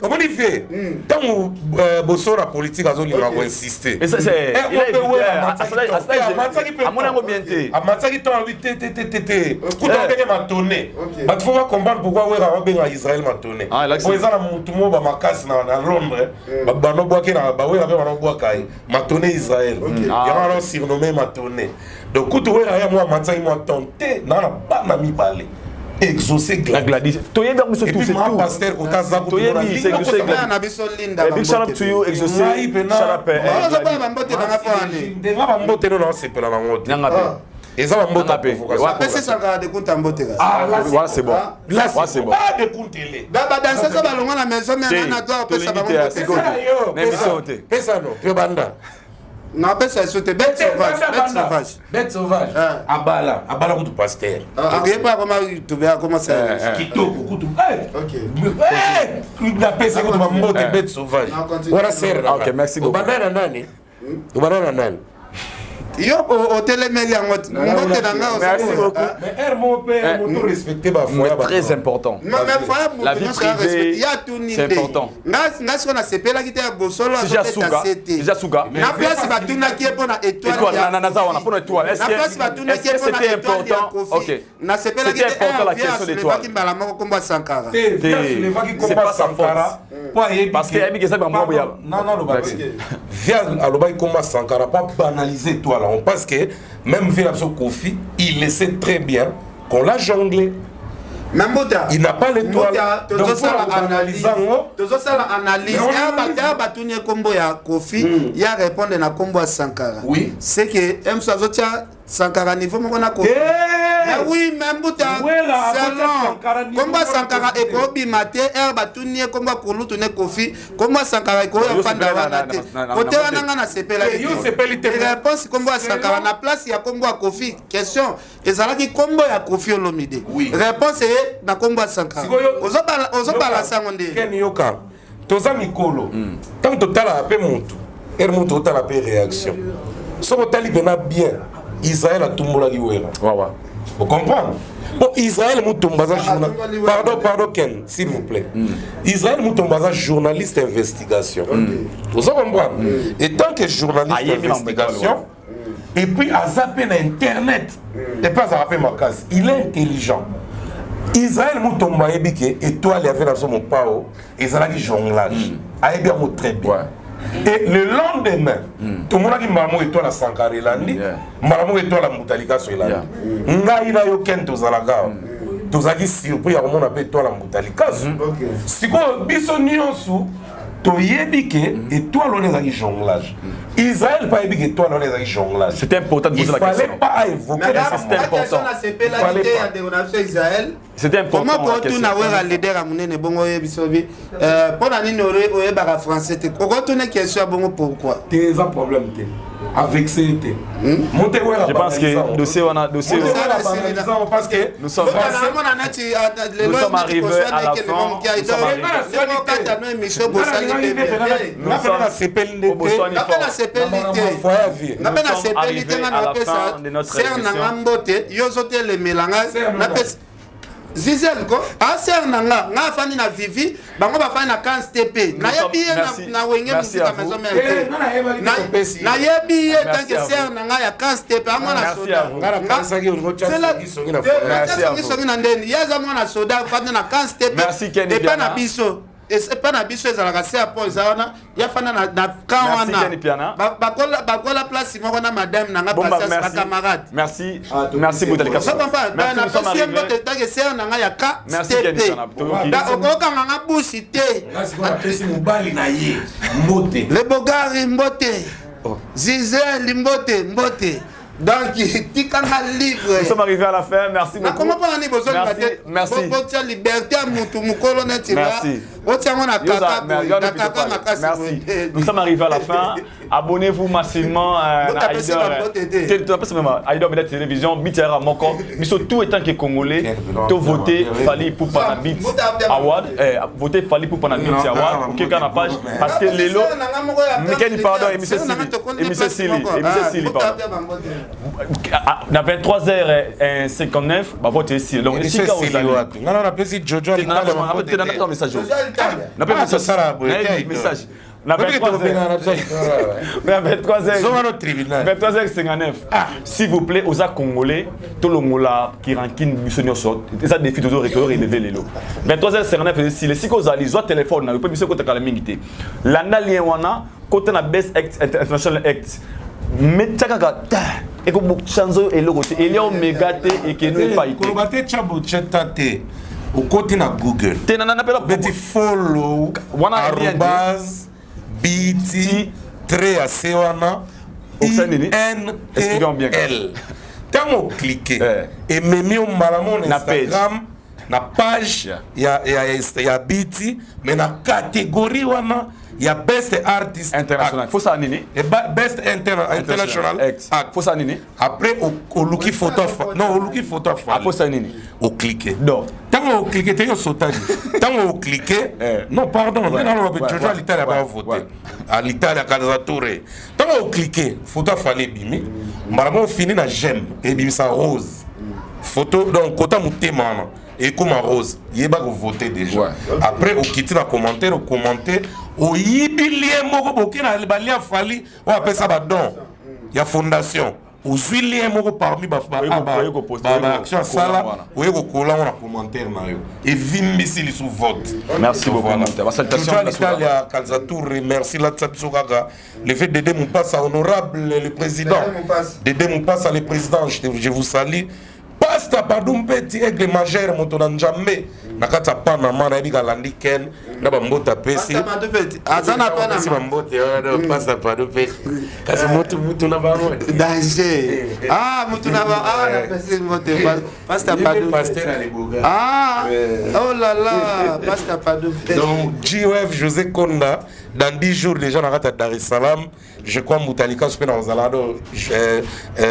omoni vie ntango bosora politique azolinga koinsiste amoni yango bien te amatisaki ntango alobi te te te te te kuta abenge matone bato fo bacomprendre pourquoi wera babenga israel matone po eza na motu moko bamakasi na londres banobwaki na bawera mpe banobwaka ye matone israel yango wana surnommé matone donc kutu wera ye mwa amatisaki mwa ton te naa na bana mibale exaucé Gladys toyebi yango biso tout c'est tout pasteur kota za toyebi c'est exaucé Gladys na biso Linda big shout out to you exaucé shout out ozo ba mbote na ngapo ani ndenga ba mbote no na sepela na ngote nanga pe eza ba mbote provocation apesi sankara de kunta mbote kasi ah c'est bon là c'est bon ah de kuntele ba ba danseuse ba longa na maison mais na doit opesa bango mbote na émission te pesa no pe banda napesa esu te bête sauvage bête sauvage bête sauvage abala abala kutu pasteur ye mpe akoma tube akoma kitoko kutu napesa kutu bambote bête sauvage wana sere ok merci beaucoup obanda na nani obanda na nani yo otelemeli yango mbote na nga merci beaucoup mais air moko mpe moto respecte bafoya très important la vie privée ya tuni c'est important nga sikoyo nasepelaki te ya bosolo azobeta se te na place batunaki ye mpo na étoile naza wana mpo na étoile na place batunaki ye mpo na étoile ya kofi nasepelaki te asolevaki mbala moko kombo ya sankara c'est pas sa faute parce que ayebi eza bango ya via alobaki kombo ya sankara po banaliser étoile on pense que même via biso kofi il le sait très bien qu'on l'a jonglé Mais Mbuta, il n'a pas l'étoile. Tozosala analyse. Tozosala analyse. Ya batuni kombo ya Kofi, ya répondre na kombo ya Sankara. Oui. C'est que M azotia Sankara niveau moko na Kofi. Mais oui, mais Mbuta, selon kombo ya Sankara ekobima te, er batuni ye kombo ya kulutu ne Kofi, kombo ya Sankara ekoya fanda wana te. Kote wana nga nasepelaki. Yo sepeli te. Réponse kombo ya Sankara na place ya kombo ya Kofi. Question ezalaki kombo ya Kofi Olomide. Oui. Réponse eye na kombo ya Sankara. Ozobalansa yango nde. Ken yoka toza mikolo ntango totalaka mpe motu ere motu otala mpe réaction soki otali mpena bien israel atumbolaki wera ocomprendre bon israel mutombo aza pardon pardon ken s'il vous plaît israel mutombo aza journaliste investigation oza comprendre et tant que journaliste investigation et puis aza mpe na internet et puis azalaka mpe makasi il est intelligent israel mutombo ayebi ke étoile ya ve na biso mopao ezalaki jonglage ayebi yango très bien et le lendemain tomonaki mbala moko étoile ya sankara elandi mbala moko étoile ya mbuta likaso elandi ngai na yo ken tozalaka awa tozalaki surpris ya komona mpe étoile ya mbuta likaso sikoyo biso nyonso Toyebi ke étoile wana ezalaki jonglage. Israël mpe ayebi ke étoile wana ezalaki jonglage. C'était important de Il poser la fallait question. pas évoquer C'était important. Nasepelaki te ya ndeko na biso Israël. C'était important. Comment la question. kotuna wera leader ya monene bongo oyebi sobi mpo na nini oyebaka français te? Okotuna question ya bongo pourquoi? Te, eza problème te, avec te monte wera. Je pense que dossier wana dossier parce que nous sommes namona neti Nous sommes arrivés à la fin. Nous sommes arrivés. okata no émission bosali. Nasepeli nde Nga nasepeli te, nga mpe nasepeli te. Nga napesa sœur na nga mbote. Yo ozotelemela nga, napesa Zizel ko a sœur na nga. Nga afandi na Vivi, bango bafandi na Kans TP. Nayebi ye na Wenge Musika Maison Mère te. Nayebi ye tant que sœur na nga ya Kans TP, a mwana soda songisongi na ndeni. Ye aza mwana soda, afandi na Kans TP epa na biso. Epa na biso ezalaka se apo eza wana ya fanda na camp wana, bakola place moko na madame na nga Patience, bacamarade. Merci, merci Boutalika. Napesi ye mbote tant que sœur na nga ya ka stp. Okokanga nga busi te. Napesi mobali na ye mbote. Le bogari mbote, Zizel mbote, mbote. Donc tikanga libre. Nous sommes arrivés à la fin. Merci beaucoup. Nakoma mpona nini bozolinga te? Merci. Botia liberté ya mutu mokolo neti otiango na kaka boye, na kaka makasi. Merci. Nous sommes arrivés à la fin. Abonnez-vous massivement na Aïdor Media Télévision, Bitera Moko. Biso tout étant que Congolais, to voter Fally Ipupa na BET Award, voter Fally Ipupa na BET Award, OK, quand la page parce que lelo Mikeni, pardon, émission Sili, émission Sili, émission Sili, pardon. Na 23h59 ba vote ici. Donc esika ozali. Nga napesi Jojo. Message. Na message na 23h, 23h59, s'il vous plaît, oza Congolais, tolongola kirankine biso nyonso. Eza défi tozo relever lelo. 23h59 esili. Esika ozali, zwa telefone na yo mpe biso ekotakala mingi te. Landa lien wana, kota na Best Act International Act, metia kaka ekochange oyo eloko te, elia omega te, ekeno epai te. Koloba te, tia bocheta te, okoti na Google te napela beti follow wana arobase BET trait ya se wana intl. Ntango oclique, ememi yo mbala mo na Instagram, na page ya BET, mais na catégorie wana ya Best Artist International. Faut ça nini? Best International Act. Faut ça nini? Après oluki photo, non, oluki photo. Après ça nini? Oclique. Donc ntango oclique te, yo sotani. Ntango oclique, non, pardon, nde naloba Jojo Alitali bavote Alitali Calzatore. Ntango oclique, photo a Fally ebimi mbala moko. Ofini na j'aime, ebimisa rose photo. Donc kota motema wana ekoma rose, yeba kovote déjà. Après okiti na commentaire, okommente, oyibi lien moko, boke na balia Fally oyo apesa badon ya fondation, ozwi lien moko parmi baaction asala, oye kokola ngo na commentaire na yo, evimbisi lisu vote. Merci beaucoup. Basalutation ya Calzatour, merci. Latisa biso kaka le fait Dédé Mupasa, honorable le président Dédé Mupasa, le président, je vous salue. Pasta Padu Mpeti, aigle majeur, moto na Nzambe na kati ya Panama, nayebi kalandi ken na bambote apesi. Aza na Panama. Bambote wana, pasta Padu Mpeti, kasi motu mutu na bango. Danger, ah, mutu na bango. Ah, napesi mbote pasta Padu. Pasteur Aleboga. Ah, oh là là, pasta Padu. Donc GOF José Konda, dans 10 jours déjà na kati ya Dar es Salaam, je crois Mutalika mpe na kozala do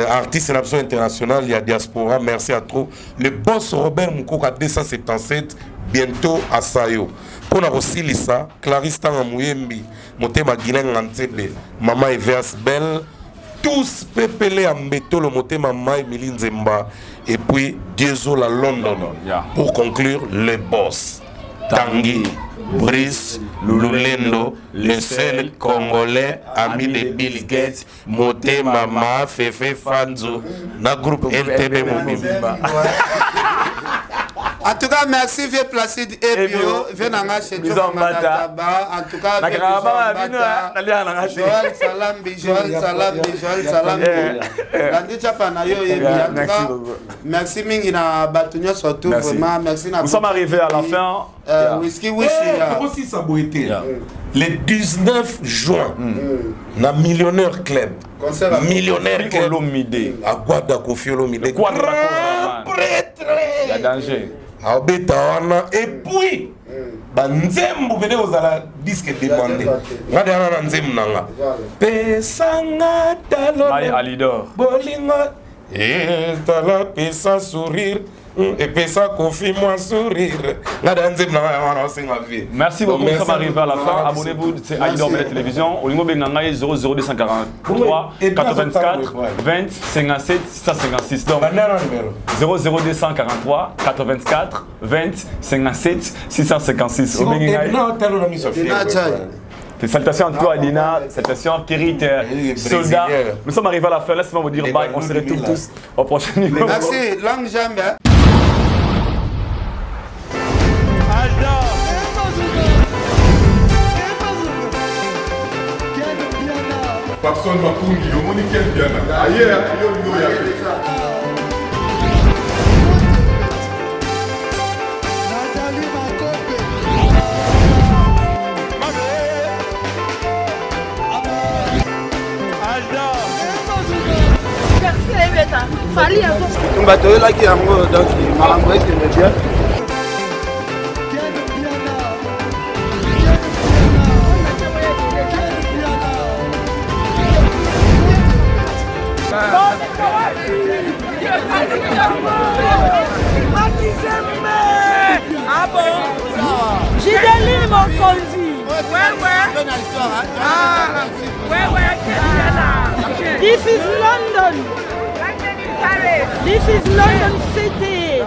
artiste na biso international ya diaspora. Merci à trop le boss Robert Mukoka 277, bientôt asayo mpona kosilisa. Clarisse Tanga Muyembi, motema Guilain Ngantsebe, mama Evers Belle, tous pepele ya Mbetolo, motema Mai Mili Nzemba, et puis Diezola London, yeah. Pour conclure, le boss Tanguy Brice Lulendo, le seul Congolais ami de Bill Gates, motema ma Fefe Fanzu na groupe LTB mobimba. En tout cas, merci vieux Placide Ebio, vieux nanga chez Taba. En tout cas, vieux Joël Salambi, Joël Salambi, Joël Salambi. Landi Chapa na yo yebi. En tout cas, merci mingi na bato nyonso tout vraiment, merci na Nous sommes arrivés à la fin. Whisky Wishi. Tokosisa boye te. Le 19 juin, na Millionnaire Club. Millionnaire Club. Olomide. Agwada Koffi Olomide. Grand prêtre. Il y a danger. Abeta wana et puis banzembo pene kozala disque demandé nga deana na nzembo na nga pesanga talo bolingo etala pesa sourire epesa Koffi mwa sourire nga deya nzembo na nga wana osenga vie. Merci beaucoup, nous sommes arrivés à la fin. Abonnez-vous, c'est Aïdor Belle Télévision. Olingo Bengangaï 00243 84 20 57 656. Donc 00243 84 20 57 656. Obengangaï. Salutations à toi, Adina. Salutations à Kérit, soldat. Nous sommes arrivés à la fin. Laissez-moi vous dire bye. On se retrouve tous au prochain numéro. Merci. Longue jambe. Hein? Papson Makungi, omoni Ken Mpiana aye yo olingi oya te. Bitumba toyelaki yango donc makambo ekende bien. Gideline Mokonzi. Ouais, ouais. Ah, ouais, ouais. This is London. This is London City.